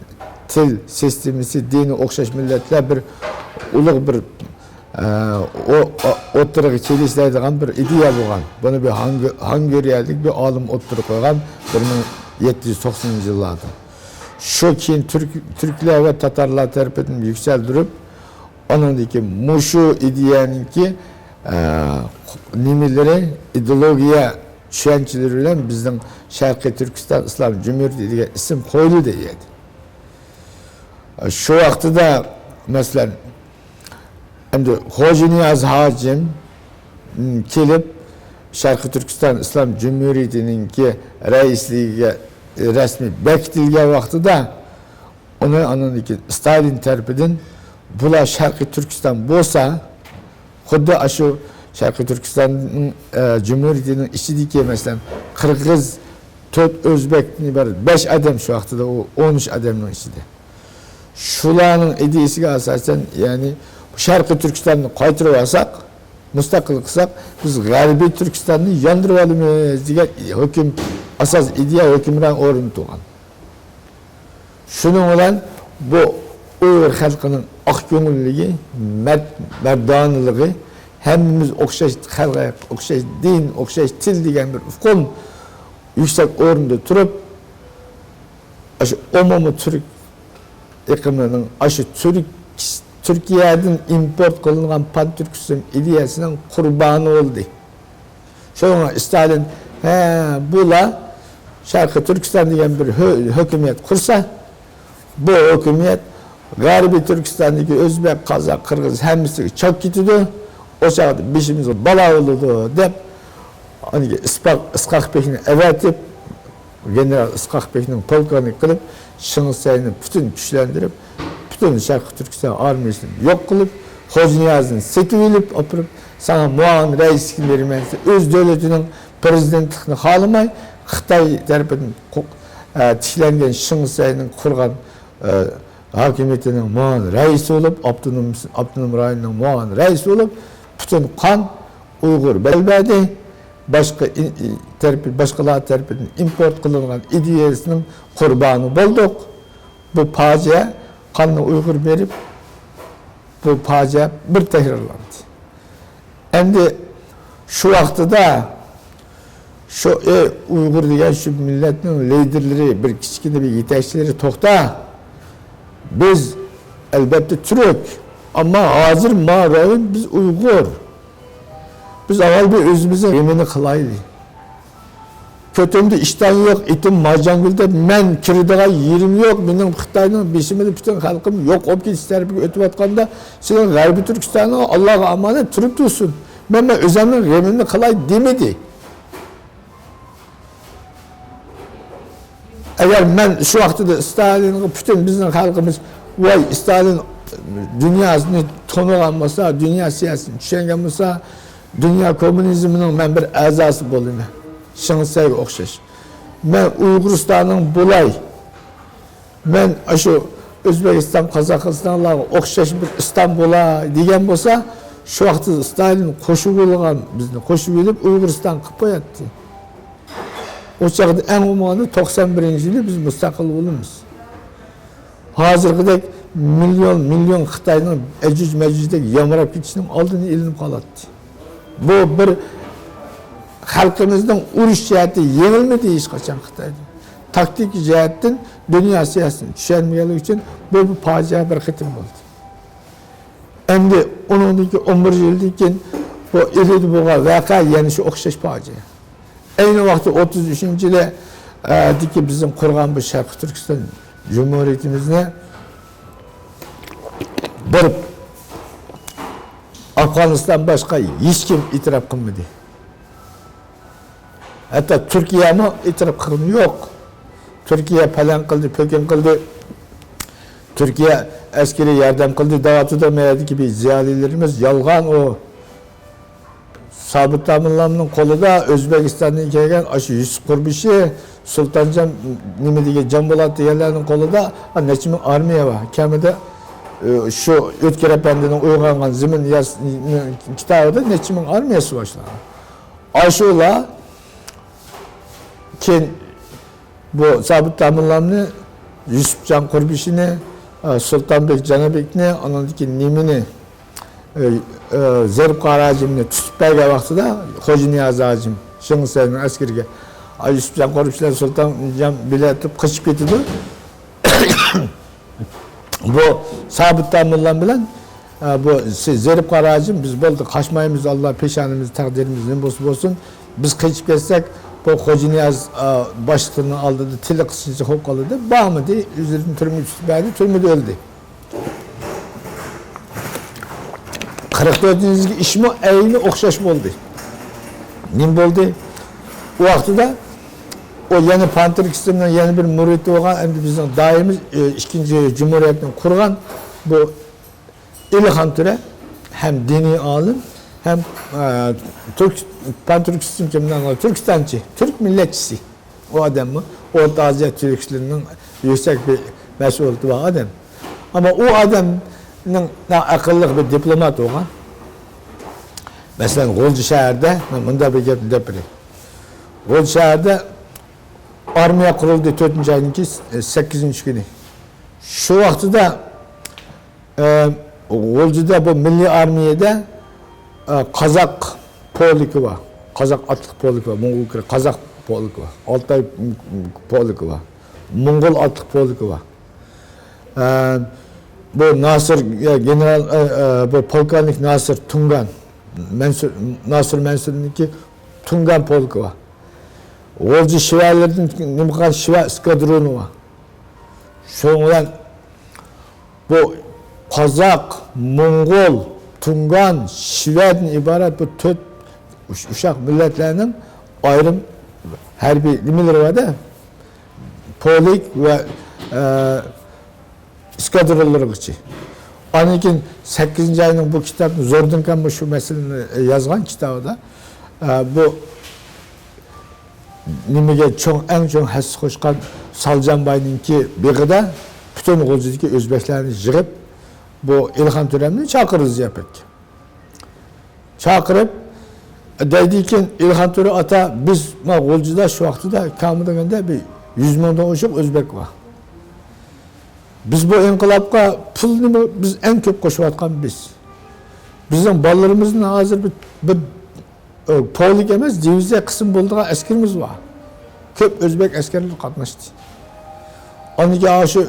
تىل سىستېمىسى، دىنى ئوخشاش مىللەتلەر بىر ئۇلۇغ بىر ئە، ئو-، ئو-، ئوتتۇرىغا كېلىشلەيدىغان بىر ئىدىيە بولغان. بۇنى بىر ھاڭگۆ-، ھاڭگۆرىيەلىك بىر ئالىم ئوتتۇرىغا قويغان بىر مىڭ يەتتە يۈز توقسىنىنچى يىللاردا. شۇ كېيىن تۈرك-، تۈركلەر ۋە تاتارلار تەرىپىدىن يۈكسەلدۈرۈپ، ئانىڭدىن كېيىن مۇشۇ ئىدىيەنىڭكى ئە، نېمىلىرى، ئىدېئولوگىيە چۈشەنچىلىرى بىلەن بىزنىڭ شەرقىي تۈركىستان ئىسلام جۇمھۇرىيىتى دېگەن ئىسىم قويۇلدى ئەدى. شۇ ۋاقتىدا، مەسىلەن، ئەمدى خوجانىياز ھاجىم، م، كېلىپ، شەرقىي تۈركىستان ئىسلام جۇمھۇرىيىتىنىڭكى رەئىسلىكىگە رەسمىي بېكىتىلگەن ۋاقتىدا، ئۇنى ئاندىن كېيىن ستالىن تەرىپىدىن، بۇلار شەرقىي تۈركىستان بولسا، خۇددى ئاشۇ شەرقىي تۈركىستاننىڭ، ئە، جۇمھۇرىيىتىنىڭ ئىچىدىكى، مەسىلەن، قىرغىز، تۆت ئۆزبەكتىن ئىبارەت بەش ئادەم، شۇ ۋاقتىدا ئۇ ئون ئۈچ ئادەمنىڭ ئىچىدە. شۇلارنىڭ ئىدىيىسىگە ئاساسەن، يەنى شەرقىي تۈركىستاننى قايتۇرۇپ ئالساق، مۇستەقىل قىلساق، بىز غەربىي تۈركىستاننى ياندۇرۇپ ئالىمىز دېگەن ھۆكۈم، ئاساس ئىدىيە ھۆكۈمران ئورنىدا تۇرغان. شۇنىڭ بىلەن بۇ ئۇيغۇر خەلقىنىڭ ئاق كۆڭۈللۈكى، مەرد-، مەردانىلىقى، ھەممىمىز ئوخشاش خەلق، ئوخشاش دىن، ئوخشاش تىل دېگەن بىر ئۇقۇم يۈكسەك ئورۇندا تۇرۇپ، ئاشۇ ئومۇمىي تۈرك ئېقىمىنىڭ، ئاشۇ تۈرك-، تۈركىيەدىن ئىمپورت قىلىنغان پانتۈركىزم ئىدىيەسىنىڭ قۇربانى بولدى. شۇڭا ستالىن، ھە، بۇلار شەرقىي تۈركىستان دېگەن بىر ھۆ-، ھۆكۈمەت قۇرسا، بۇ ھۆكۈمەت غەربىي تۈركىستاندىكى ئۆزبەك، قازاق، قىرغىز ھەممىسىگە چاپ كېتىدۇ. ئۇ چاغدا بېشىمىزغا بالا بولىدۇ، دەپ، ئاندىكى ئىسپاق-، ئىسقاق بېكنى ئەۋەتىپ، گېنېرال ئىسقاق بېكنىڭ پولكوۋنىك قىلىپ، شېڭ شىسەينى پۈتۈن كۈچلەندۈرۈپ، پۈتۈن شەرقىي تۈركىستان ئارمىيىسىنى يوق قىلىپ، خوجانىيازنى سېتىۋېلىپ ئاپىرىپ، ساڭا مۇئاۋىن رەئىسلىكنى بېرىمەن دېسە، ئۆز دۆلىتىنىڭ پىرېزىدېنتلىقىنى خالىماي، خىتاي تەرىپىدىن قو-، ئە، تىكلەنگەن شېڭ شىسەينىڭ قۇرغان، ئە، ھاكىمىيىتىنىڭ مۇئاۋىن رەئىسى بولۇپ، ئاپتونوم، ئاپتونوم رايوننىڭ مۇئاۋىن رەئىسى بولۇپ، پۈتۈن قان ئۇيغۇر بەلبەدى، باشقا ئىن-، ئىن-، تەرىپى، باشقىلار تەرىپىدىن ئىمپورت قىلىنغان ئىدىيەسىنىڭ قۇربانى بولدۇق. بۇ پاجىئە قاننى ئۇيغۇر بېرىپ، بۇ پاجىئە بىر تەكرارلاندى. ئەمدى شۇ ۋاقتىدا شۇ، ئەي، ئۇيغۇر دېگەن شۇ مىللەتنىڭ لىدېرلىرى، بىر كىچىككىنە بىر يېتەكچىلىرى، توختا. بىز، ئەلبەتتە، تۈرك. ئەمما ھازىر ما رايون بىز ئۇيغۇر. بىز ئاۋۋال بىر ئۆزىمىزنىڭ غېمىنى قىلايلى. كۆتۈمدە ئىشتان يوق، ئېتىم مارجانگۈل دەپ، مەن كىرىدىغان يېرىم يوق، مېنىڭ خىتاينىڭ بېشىمدا پۈتۈن خەلقىم يوق بولۇپ كېتىش تەرىپىگە ئۆتۈۋاتقاندا، سېنىڭ غەربىي تۈركىستانىڭ ئاللاغا ئامانەت تۇرۇپ تۇرسۇن. مەن، مەن ئۆزۈمنىڭ غېمىمنى قىلاي دېمىدى. ئەگەر مەن شۇ ۋاقتىدا ستالىنغا پۈتۈن بىزنىڭ خەلقىمىز، ۋاي، ستالىن دۇنيانى تونۇغان بولسا، دۇنيا سىياسىتىنى چۈشەنگەن بولسا، دۇنيا كوممۇنىزمىنىڭ مەن بىر ئەزاسى بولىمەن. شېڭ شىسەيگە ئوخشاش. مەن ئۇيغۇرىستاننىڭ بولاي. مەن ئاشۇ ئۆزبېكىستان، قازاقىستانلارغا ئوخشاش بىر ئىستان بولاي دېگەن بولسا، شۇ ۋاقتىدا ستالىن قوشۇۋالغان، بىزنى قوشۇۋېلىپ ئۇيغۇرىستان قىلىپ قوياتتى. ئۇ چاغدا ئەڭ بولمىغاندا توقسان بىرىنچى يىلى بىز مۇستەقىل بولىمىز. ھازىرقىدەك مىليون، مىليون خىتاينىڭ ئەجۈج مەجۈجدەك يامراپ كېتىشىنىڭ ئالدىنى ئېلىنىپ قالاتتى. بۇ بىر خەلقىمىزنىڭ ئۇرۇش جەھەتتە يېڭىلمىدى ھېچقاچان خىتايدىن. تاكتىكا جەھەتتىن دۇنيا سىياسىتىنى چۈشەنمىگەنلىكى ئۈچۈن بۇ بىر پاجىئە بىر قېتىم بولدى. ئەمدى ئۇنىڭدىن كېيىن ئون بىر يىلدىن كېيىن بۇ ئىلىدا بولغان ۋەقە يەنە شۇ ئوخشاش پاجىئە. ئەينى ۋاقىتتا ئوتتۇز ئۈچىنچى يىلى، ئە، دىكى بىزنىڭ قۇرغان بۇ شەرقىي تۈركىستان جۇمھۇرىيىتىمىزنى بىر ئافغانىستان باشقا ھېچكىم ئېتىراپ قىلمىدى. ھەتتا تۈركىيەمۇ ئېتىراپ قىلغىنى يوق. تۈركىيە پەلەن قىلدى، پۆكۈن قىلدى. تۈركىيە ئەسكىرىي ياردەم قىلدى دەۋاتىدۇ. مەيەردىكى بىر زىيالىيلىرىمىز يالغان ئۇ. سابىت تامىللامنىڭ قولىدا ئۆزبېكىستاندىن كەلگەن ئاشۇ يۈسۈپ قۇربىشى، سۇلتانجان، نېمە دېگەن، جامبۇلات دېگەنلەرنىڭ قولىدا نەچچە مىڭ ئارمىيە بار. كەمىدە، ئى، شۇ ئۆتكۈر ئەپەندىنىڭ ئويغانغان زېمىن ياس-، كىتابىدا نەچچە مىڭ ئارمىيەسى بار شۇلارنىڭ. ئاشۇلار كېيىن بۇ سابىت تامىللامنى، يۈسۈپجان قۇربىشىنى، ئە، سۇلتانبېك جانابېكنى، ئانىڭدىن كېيىن نېمىنى، ئە، ئە، زېرىپ قارا ھاجىمنى تۇتۇپ بەرگەن ۋاقتىدا، خوجانىياز ھاجىم، شېڭ شىسەينىڭ ئەسكىرىگە، ئە، يۈسۈپجان قۇربىشى بىلەن سۇلتانجان بىلەن تۇرۇپ قېچىپ كېتىدۇ. بۇ سابىت تامىللام بىلەن، ئە، بۇ سىز زېرىپ قاراجىم، بىز بولدى، قاچمايمىز، ئاللا پېشانىمىز، تەقدىرىمىز نېمە بولسا بولسۇن. بىز قېچىپ كەتسەك، بۇ خوجانىياز، ئە، باشلىقلىرىنىڭ ئالدىدا تىلى قىسقىچە قوپ قالدى. بارمىدى، ئۆزلىرىنى تۈرمىگە تۇتۇپ بەردى، تۈرمىدە ئۆلدى. قىرىق تۆتىنچى يىلدىكى ئىشمۇ ئەينى ئوخشاش بولدى. نېمە بولدى؟ ئۇ ۋاقتىدا ئۇ يەنە پانتۈركىستاننىڭ يەنە بىر مۇرىتى بولغان، ئەمدى بىزنىڭ دائىمىي، ئە، ئىككىنچى جۇمھۇرىيەتنى قۇرغان بۇ ئېلىخان تۆرە ھەم دىنىي ئالىم، ھەم، ئە، تۈرك، پانتۈركىستان كىمدەن؟ تۈركىستانچى، تۈرك مىللەتچىسى. ئۇ ئادەممۇ ئورتا ئازىيا تۈركلىرىنىڭ يۈكسەك بىر مەسئۇلىيىتى بار ئادەم. ئەمما ئۇ ئادەمنىڭ ئەقىللىق بىر دىپلومات بولغان. مەسىلەن، غۇلجا شەھەردە مەن مۇنداق بىر گەپنى دەپ بېرەي. غۇلجا شەھەردە ئارمىيە قۇرۇلدى تۆتىنچى ئاينىڭكى سەككىزىنچى كۈنى. شۇ ۋاقتىدا ئە، غۇلجىدا بۇ مىللىي ئارمىيەدە، ئە، قازاق پولكى بار. قازاق ئاتلىق پولكى بار. موڭغۇلغا كىرە قازاق پولكى بار. ئالتاي پولكى بار. موڭغۇل ئاتلىق پولكى بار. ئە، بۇ ناسىر، ئە، گېنېرال، ئە، ئە، بۇ پولكوۋنىك ناسىر تۇڭگان. مەنسۇر، ناسىر مەنسۇرنىڭكى تۇڭگان پولكى بار. غۇلجا شىۋەلىرىدىن نېمە قىلغان شىۋە ئىسكادرونى بار. شۇنىڭ بىلەن بۇ قازاق، موڭغۇل، تۇڭگان، شىۋەدىن ئىبارەت بۇ تۆت ئۇش-، ئۇششاق مىللەتلەرنىڭ ئايرىم ھەربىي نېمىلىرى بار-دە، پولك ۋە، ئە، ئىسكادرونلىرىغىچە. ئاندىن كېيىن سەككىزىنچى ئاينىڭ بۇ كىتابنى زوردۇنكانمۇ شۇ مەسىلىنى يازغان كىتابىدا، ئە، بۇ نېمىگە چوڭ، ئەڭ چوڭ ھەسسە قوشقان سالجانباينىڭكى بېغىدا پۈتۈن غۇلجىدىكى ئۆزبەكلەرنى يىغىپ، بۇ ئېلىخان تۆرەمنى چاقىردى زىياپەتكە. چاقىرىپ، دەيدىكىن، ئېلىخان تۆرە ئاتا، بىز، ما، غۇلجىدا شۇ ۋاقتىدا كامى دېگەندە بىر يۈز مىڭدىن ئوشۇق ئۆزبەك بار. بىز بۇ ئىنقىلابقا پۇلنىمۇ بىز ئەڭ كۆپ قوشۇۋاتقان بىز. بىزنىڭ بالىلىرىمىزنىڭ ھازىر بىر، بىر ئۆ، پولك ئەمەس، دىۋىزىيە قىسىم بولىدىغان ئەسكىرىمىز بار. كۆپ ئۆزبەك ئەسكەرلىرى قاتناشتى. ئاندىن كېيىن شۇ،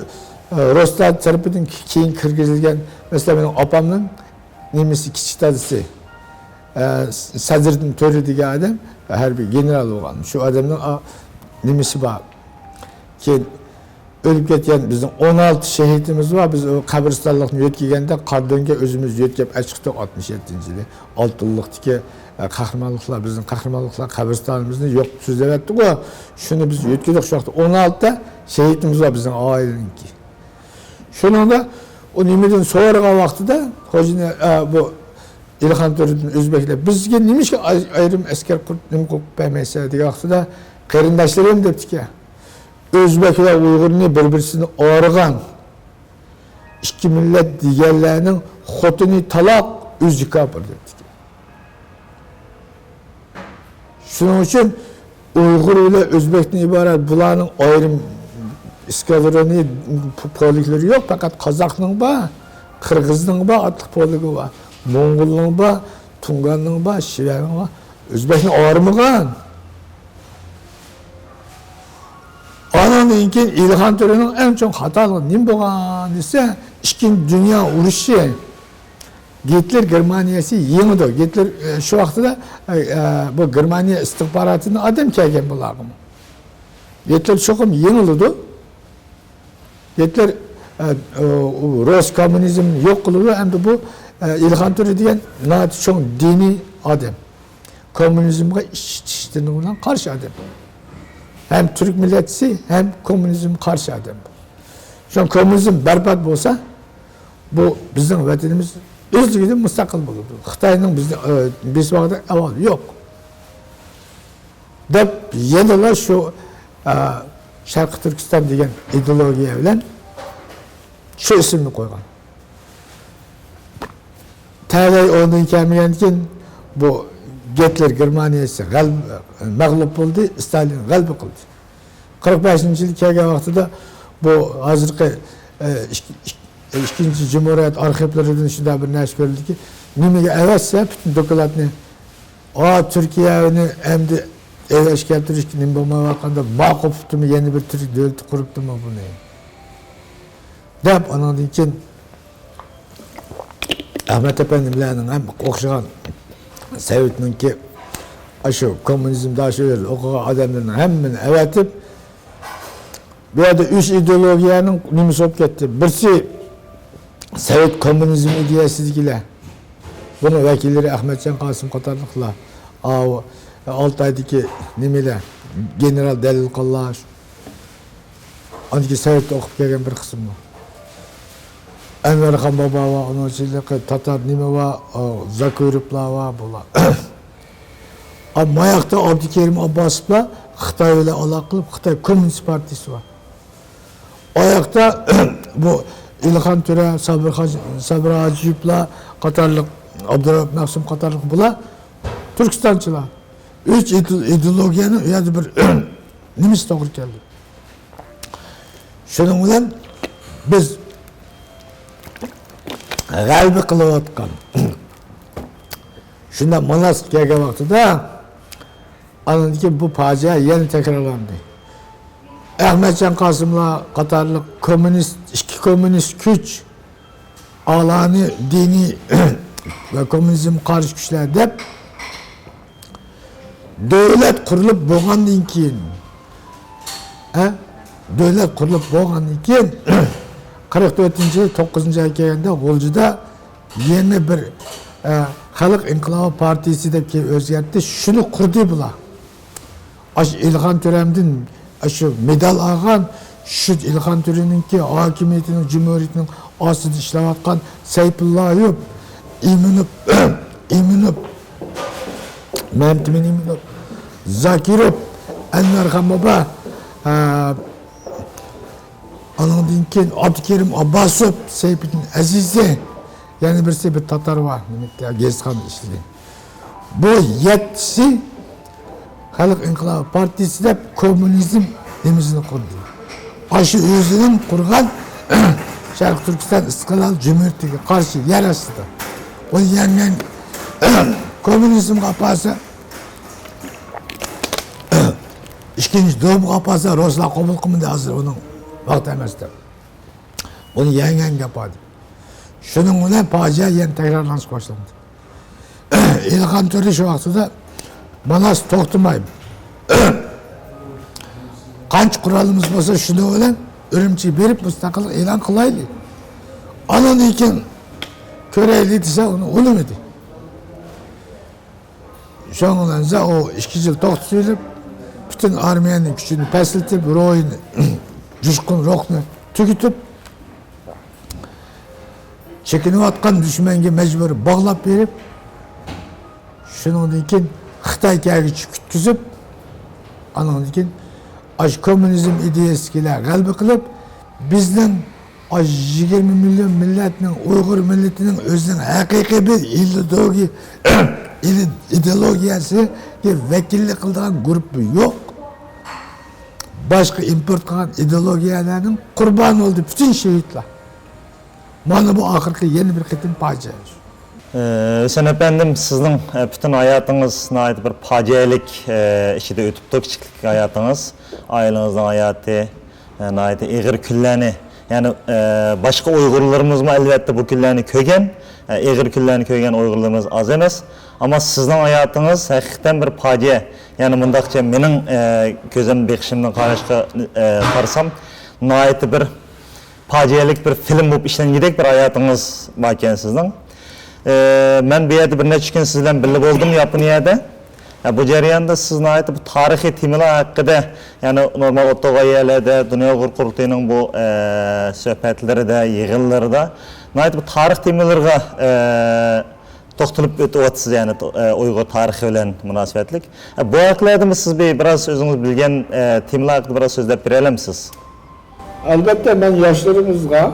ئۆ، روسلار تەرىپىدىن كېيىن كىرگۈزۈلگەن، مەسىلەن، مېنىڭ ئاپامنىڭ نېمىسى، كىچىك دادىسى، ئە، سەدرىدىن تۆرە دېگەن ئادەم، ھەربىي گېنېرال بولغان. شۇ ئادەمنىڭ، ئا، نېمىسى بار. كېيىن ئۆلۈپ كەتكەن بىزنىڭ ئون ئالتە شېھىتىمىز بار. بىز ئۇ قەبرىستانلىقنى يۆتكىگەندە قاردۆڭگە ئۆزىمىز يۆتكەپ ئەچىقتۇق ئاتمىش يەتتىنچى يىلى. ئالتىنلىقتىكى، ئە، قەھرىمانلىقلار، بىزنىڭ قەھرىمانلىقلار قەبرىستانىمىزنى يوق سۆزلەۋەتتىغۇ. شۇنى بىز يۆتكىدۇق شۇ ۋاقىتتا. ئون ئالتە شېھىتىمىز بار بىزنىڭ ئائىلىنىڭكى. شۇنىڭدا ئۇ نېمىدىن سورىغان ۋاقتىدا، خوجىنى، ئە، بۇ ئېلىخان تۆرىدىن ئۆزبەكلەر، بىزگە نېمىشقا ئاي-، ئايرىم ئەسكەر قۇرۇپ، نېمە قىلىپ بەرمەيسىلەر دېگەن ۋاقتىدا، قېرىنداشلىرىم دەپتىكەن. ئۆزبەك ۋە ئۇيغۇرنى بىر-بىرسىدىن ئايرىغان ئىككى مىللەت دېگەنلەرنىڭ خوتۇنى تالاق، ئۆزى كاپىر دەپتىكەن. شۇنىڭ ئۈچۈن ئۇيغۇر بىلەن ئۆزبەكتىن ئىبارەت بۇلارنىڭ ئايرىم ئىسكادرونى، پولكلىرى يوق، پەقەت قازاقنىڭ بار، قىرغىزنىڭ بار، ئاتلىق پولكى بار، موڭغۇلنىڭ بار، تۇڭگاننىڭ بار، شىۋەنىڭ بار، ئۆزبەكنى ئايرىمىغان. ئانىڭدىن كېيىن ئېلىخان تۆرىنىڭ ئەڭ چوڭ خاتالىقى نېمە بولغان دېسە، ئىككىنچى دۇنيا ئۇرۇشى. گىتلېر گېرمانىيەسى يېڭىدۇ. گىتلېر، ئە، شۇ ۋاقتىدا، ئە، ئە، بۇ گېرمانىيە ئىستىخباراتىدىن ئادەم كەلگەن بۇلارغىمۇ. گىتلېر چوقۇم يېڭىلىدۇ. گىتلېر، ئە، ئۇ، ئۇ روس كوممۇنىزمنى يوق قىلىدۇ. ئەمدى بۇ، ئە، ئېلىخان تۆرە دېگەن ناھايىتى چوڭ دىنىي ئادەم. كوممۇنىزمغا ئىچ-، ئىچ-، ئىچ-، بىلەن قارشى ئادەم. ھەم تۈرك مىللەتچىسى، ھەم كوممۇنىزمغا قارشى ئادەم. شۇڭا كوممۇنىزم بەربات بولسا، بۇ بىزنىڭ ۋەتىنىمىز ئۆزلۈكىدىن مۇستەقىل بولىدۇ. خىتاينىڭ بىزنى، ئە، بېسىۋالغان ئەھۋالى يوق. دەپ يەنىلا شۇ، ئە، شەرقىي تۈركىستان دېگەن ئىدېئولوگىيە بىلەن شۇ ئىسىمنى قويغان. تەلەي ئوردىن كەلمىگەندىن كېيىن بۇ گىتلېر گېرمانىيەسى غەلىب-، مەغلۇپ بولدى، ستالىن غەلىبە قىلدى. قىرىق بەشىنچى يىل كەلگەن ۋاقتىدا بۇ ھازىرقى، ئە، ئىك-، ئىك-، ئىككىنچى جۇمھۇرىيەت ئارخىپلىرىدىن شۇنداق بىر نەرسە كۆرۈلدىكى، نېمىگە ئەۋەتسە پۈتۈن دوكلاتنى، ئا، تۈركىيەنى ئەمدى ئەۋەتىش كەلتۈرۈش نېمە بولمايۋاتقاندا، ما قوپۇپتىمۇ، يەنە بىر تۈرك دۆلىتى قۇرۇپتىمۇ بۇنى؟ دەپ، ئانىڭدىن كېيىن ئەخمەت ئەپەندى بىلەن ھەم ئوخشىغان سوۋېتنىڭكى ئاشۇ كوممۇنىزمدا شۇ يەردە ئوقۇغان ئادەملەرنىڭ ھەممىنى ئەۋەتىپ، بۇ يەردە ئۈچ ئىدېئولوگىيەنىڭ نېمىسى بولۇپ كەتتى. بىرسى سوۋېت كوممۇنىزم ئىدىيەسىدىكىلەر. بۇنىڭ ۋەكىللىرى ئەخمەتجان قاسىم قاتارلىقلار. ئاۋۇ ئالتايدىكى نېمىلەر، گېنېرال دەلىل قاللاش. ئاندىن كېيىن سوۋېتتا ئوقۇپ كەلگەن بىر قىسىم بار. ئەنۋەرخان بابا بار، ئۇنىڭ ئىچىدە تاتار نېمە بار، ئا، زاكىروفلار بار، بۇلار. ئا، ماياقتا ئابدۇكېرىم ئابباسوفلار خىتاي بىلەن ئالاقە قىلىپ، خىتاي كوممۇنىست پارتىيىسى بار. ئاياقتا بۇ ئىلخان تۆرە، سابىر ھاج-، سابىر ھاجىيېۋلار قاتارلىق، ئابدۇرائۇپ مەخسۇم قاتارلىق بۇلار تۈركىستانچىلار. ئۈچ ئىدې-، ئىدېئولوگىيەنىڭ ئۇ يەردە بىر نېمىسى توغرا كەلدى. شۇنىڭ بىلەن بىز غەلىبە قىلىۋاتقان شۇنداق ماناسقا كەلگەن ۋاقتىدا، ئاندىن كېيىن بۇ پاجىئە يەنە تەكرارلاندى. ئەخمەتجان قاسىملار قاتارلىق كوممۇنىست، ئىككى كوممۇنىست كۈچ، ئالانى دىنىي ۋە كوممۇنىزمغا قارشى كۈچلەر دەپ، دۆلەت قۇرۇلۇپ بولغاندىن كېيىن، ھە؟ دۆلەت قۇرۇلۇپ بولغاندىن كېيىن، قىرىق تۆتىنچى يىل، توققۇزىنچى ئاي كەلگەندە غۇلجىدا يەنە بىر، ئە، خەلق ئىنقىلابى پارتىيىسى دەپ كېلىپ ئۆزگەرتتى. شۇنى قۇردى بۇلار. ئاشۇ ئىلخان تۆرەمدىن ئاشۇ مېدال ئالغان، شۇ ئىلخان تۆرىنىڭكى ھاكىمىيىتىنىڭ، جۇمھۇرىيىتىنىڭ ئاستىدا ئىشلەۋاتقان سەيپۇللايېۋ، ئىمىنوف، ئىمىنوف، مەمتىمىن ئىمىنوف، زاكىروف، ئەنۋەرخان بابا، ئە، ئانىڭدىن كېيىن ئابدۇكېرىم ئابباسوف، سەيپىدىن ئەزىزى، يەنە بىرسى بىر تاتار بار، نېمە، گېزىتخانىدا ئىشلىگەن. بۇ يەتتىسى خەلق ئىنقىلابى پارتىيىسى دەپ كوممۇنىزم نېمىسىنى قۇردى. ئاشۇ ئۆزىنىڭ قۇرغان شەرقىي تۈركىستان ئىستىقلال جۇمھۇرىيىتىگە قارشى يەر ئاستىدا. ئۇنى يەڭگەن كوممۇنىزمغا ئاپارسا، ئىككىنچى دومغا ئاپارسا، رۇسلار قوبۇل قىلمىدى، ھازىر ئۇنىڭ ۋاقتى ئەمەس دەپ. ئۇنى يەڭگەن گەپ ئادى. شۇنىڭ بىلەن پاجىئە يەنە تەكرارلىنىشقا باشلاندى. ئىلخان تۆرە شۇ ۋاقتىدا ماناس توختىماي، قانچە قورالىمىز بولسا، شۇنىڭ بىلەن ئۈرۈمچىگە بېرىپ مۇستەقىللىق ئېلان قىلايلى. ئانىڭدىن كېيىن كۆرەيلى دېسە، ئۇنى ئۇنىمىدى. شۇنىڭ بىلەن ئۇ ئىككى يىل توختىتىۋېلىپ، پۈتۈن ئارمىيەنىڭ كۈچىنى پەسلىتىپ، روھىنى، جۇشقۇن روھنى تۈگىتىپ، چېكىنىۋاتقان دۈشمەنگە مەجبۇرىي باغلاپ بېرىپ، شۇنىڭدىن كېيىن خىتاي كەلگۈچە كۈتكۈزۈپ، ئانىڭدىن كېيىن ئاشۇ كوممۇنىزم ئىدىيەسىدىكىلەر غەلىبە قىلىپ، بىزنىڭ ئاشۇ يىگىرمە مىليون مىللەتنىڭ، ئۇيغۇر مىللىتىنىڭ ئۆزىنىڭ ھەقىقىي بىر ئىدېئولوگىيە-، ئىدېئولوگىيەسىگە ۋەكىللىك قىلىدىغان گۇرۇپپا يوق. باشقا ئىمپورت قىلغان ئىدېئولوگىيەلەرنىڭ قۇربانى بولدى پۈتۈن شېھىتلار. مانا بۇ ئاخىرقى يەنە بىر قېتىم پاجىئە. ئە، ھۈسەن ئەپەندىم، سىزنىڭ، ئە، پۈتۈن ھاياتىڭىز ناھايىتى بىر پاجىئەلىك، ئە، ئىچىدە ئۆتۈپتۇ، كىچىكلىك ھاياتىڭىز، ئائىلىڭىزنىڭ ھاياتى، ئە، ناھايىتى ئېغىر كۈنلەرنى، يەنى، ئە، باشقا ئۇيغۇرلىرىمىزمۇ ئەلۋەتتە بۇ كۈنلەرنى كۆرگەن، ئە، ئېغىر كۈنلەرنى كۆرگەن ئۇيغۇرلىرىمىز ئاز ئەمەس. ئەمما سىزنىڭ ھاياتىڭىز ھەقىقەتەن بىر پاجىئە. يەنى مۇنداقچە مېنىڭ، ئە، كۆزۈم بېقىشىمدىن قاراشقا، ئە، قارىسام، ناھايىتى بىر پاجىئەلىك بىر فىلىم بولۇپ ئىشلەنگۈدەك بىر ھاياتىڭىز باركەن سىزنىڭ. ئە، مەن بۇ يەردە بىر نەچچە كۈن سىز بىلەن بىللە بولدۇم ياپونىيەدە. ئە، بۇ جەرياندا سىز ناھايىتى بۇ تارىخىي تېمىلار ھەققىدە، يەنى نورمال ئولتۇرغان يەرلەردە دۇنيا ئۇيغۇر قۇرۇلتىيىنىڭ بۇ، ئە، سۆھبەتلىرىدە، يىغىنلىرىدا ناھايىتى بۇ تارىخ تېمىلىرىغا، ئە، توختىلىپ ئۆتۈۋاتىسىز، يەنى، ئە، ئۇيغۇر تارىخى بىلەن مۇناسىۋەتلىك. ئە، بۇ ھەقلەردىمۇ سىز بىر، بىراز ئۆزىڭىز بىلگەن، ئە، تېمىلار ھەققىدە بىراز سۆزلەپ بېرەلەمسىز؟ ئەلۋەتتە، مەن ياشلىرىمىزغا،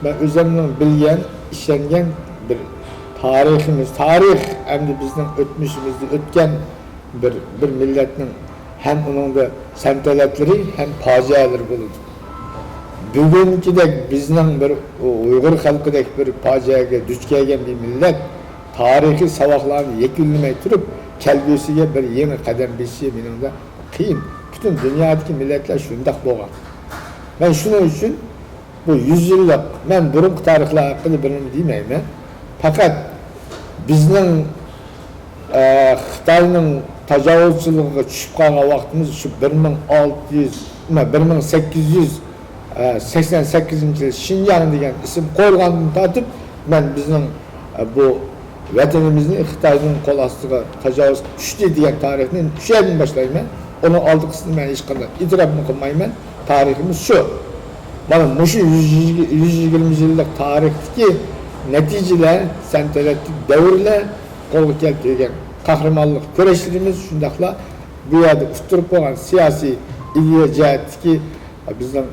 مەن ئۆزۈمنىڭ بىلگەن، ئىشەنگەن بىر تارىخىمىز، تارىخ ئەمدى بىزنىڭ ئۆتمۈشىمىزدە ئۆتكەن بىر، بىر مىللەتنىڭ ھەم ئۇنىڭدا سەنتەلەپلىرى ھەم پاجىئەلىرى بولىدۇ. بۈگۈنكىدەك بىزنىڭ بىر ئۇيغۇر خەلقىدەك بىر پاجىئەگە دۇچ كەلگەن بىر مىللەت تارىخىي ساۋاقلارنى يەكۈنلىمەي تۇرۇپ، كەلگۈسىگە بىر يېڭى قەدەم بېسىشى مېنىڭدە قىيىن. پۈتۈن دۇنيادىكى مىللەتلەر شۇنداق بولغان. مەن شۇنىڭ ئۈچۈن بۇ يۈز يىللىق، مەن بۇرۇنقى تارىخلار ھەققىدە بىر نېمە دېمەيمەن. پەقەت بىزنىڭ، ئە، خىتاينىڭ تاجاۋۇزچىلىقىغا چۈشۈپ قالغان ۋاقتىمىز شۇ بىر مىڭ ئالتە يۈز، نېمە، بىر مىڭ سەككىز يۈز، ئە، سەكسەن سەككىزىنچى يىل شىنجاڭ دېگەن ئىسىم قويۇلغاندىن تارتىپ، مەن بىزنىڭ، ئە، بۇ ۋەتىنىمىزنى خىتاينىڭ قول ئاستىغا تاجاۋۇز چۈشتى دېگەن تارىخنى شۇ يەردىن باشلايمەن. ئۇنىڭ ئالدىقىسىنى مەن ھېچقانداق ئېتىراپمۇ قىلمايمەن. تارىخىمىز شۇ. مانا مۇشۇ يۈز، يۈز يىگىرمە يىللىق تارىختىكى نەتىجىلەر، سەنتەرەتلىك دەۋرلەر، قولغا كەلتۈرگەن قەھرىمانلىق كۈرەشلىرىمىز، شۇنداقلا بۇ يەردە ئۇتتۇرۇپ قويغان سىياسىي ئىدىيە جەھەتتىكى بىزنىڭ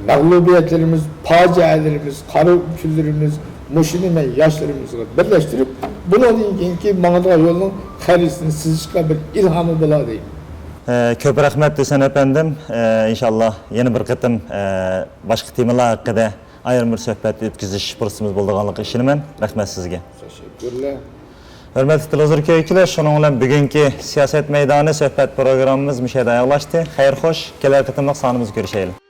مەغلۇبىيەتلىرىمىز، پاجىئەلىرىمىز، قارا كۈنلىرىمىز، مۇشۇنى مەن ياشلىرىمىزغا بىرلەشتۈرۈپ، بۇنىڭدىن كېيىنكى ماڭىدىغان يولنىڭ خەرىتىسىنى سىزىشقا بىر ئىلھامى بولاي دەيمەن. ئە، كۆپ رەھمەت، ھۈسەن ئەپەندىم. ئە، ئىنشاللا يەنە بىر قېتىم، ئە، باشقا تېمىلار ھەققىدە ئايرىم بىر سۆھبەت ئۆتكۈزۈش پۇرسىتىمىز بولىدىغانلىقىغا ئىشىنىمەن. رەھمەت سىزگە. تەشەككۈرلەر. ھۆرمەتلىك تېلېۋىزور كۆرگۈچىلەر، شۇنىڭ بىلەن بۈگۈنكى سىياسەت مەيدانى سۆھبەت پروگراممىمىز مۇشۇ يەردە ئاياغلاشتى. خەير خوش، كېلەر قېتىملىق سانىمىزدا كۆرۈشەيلى.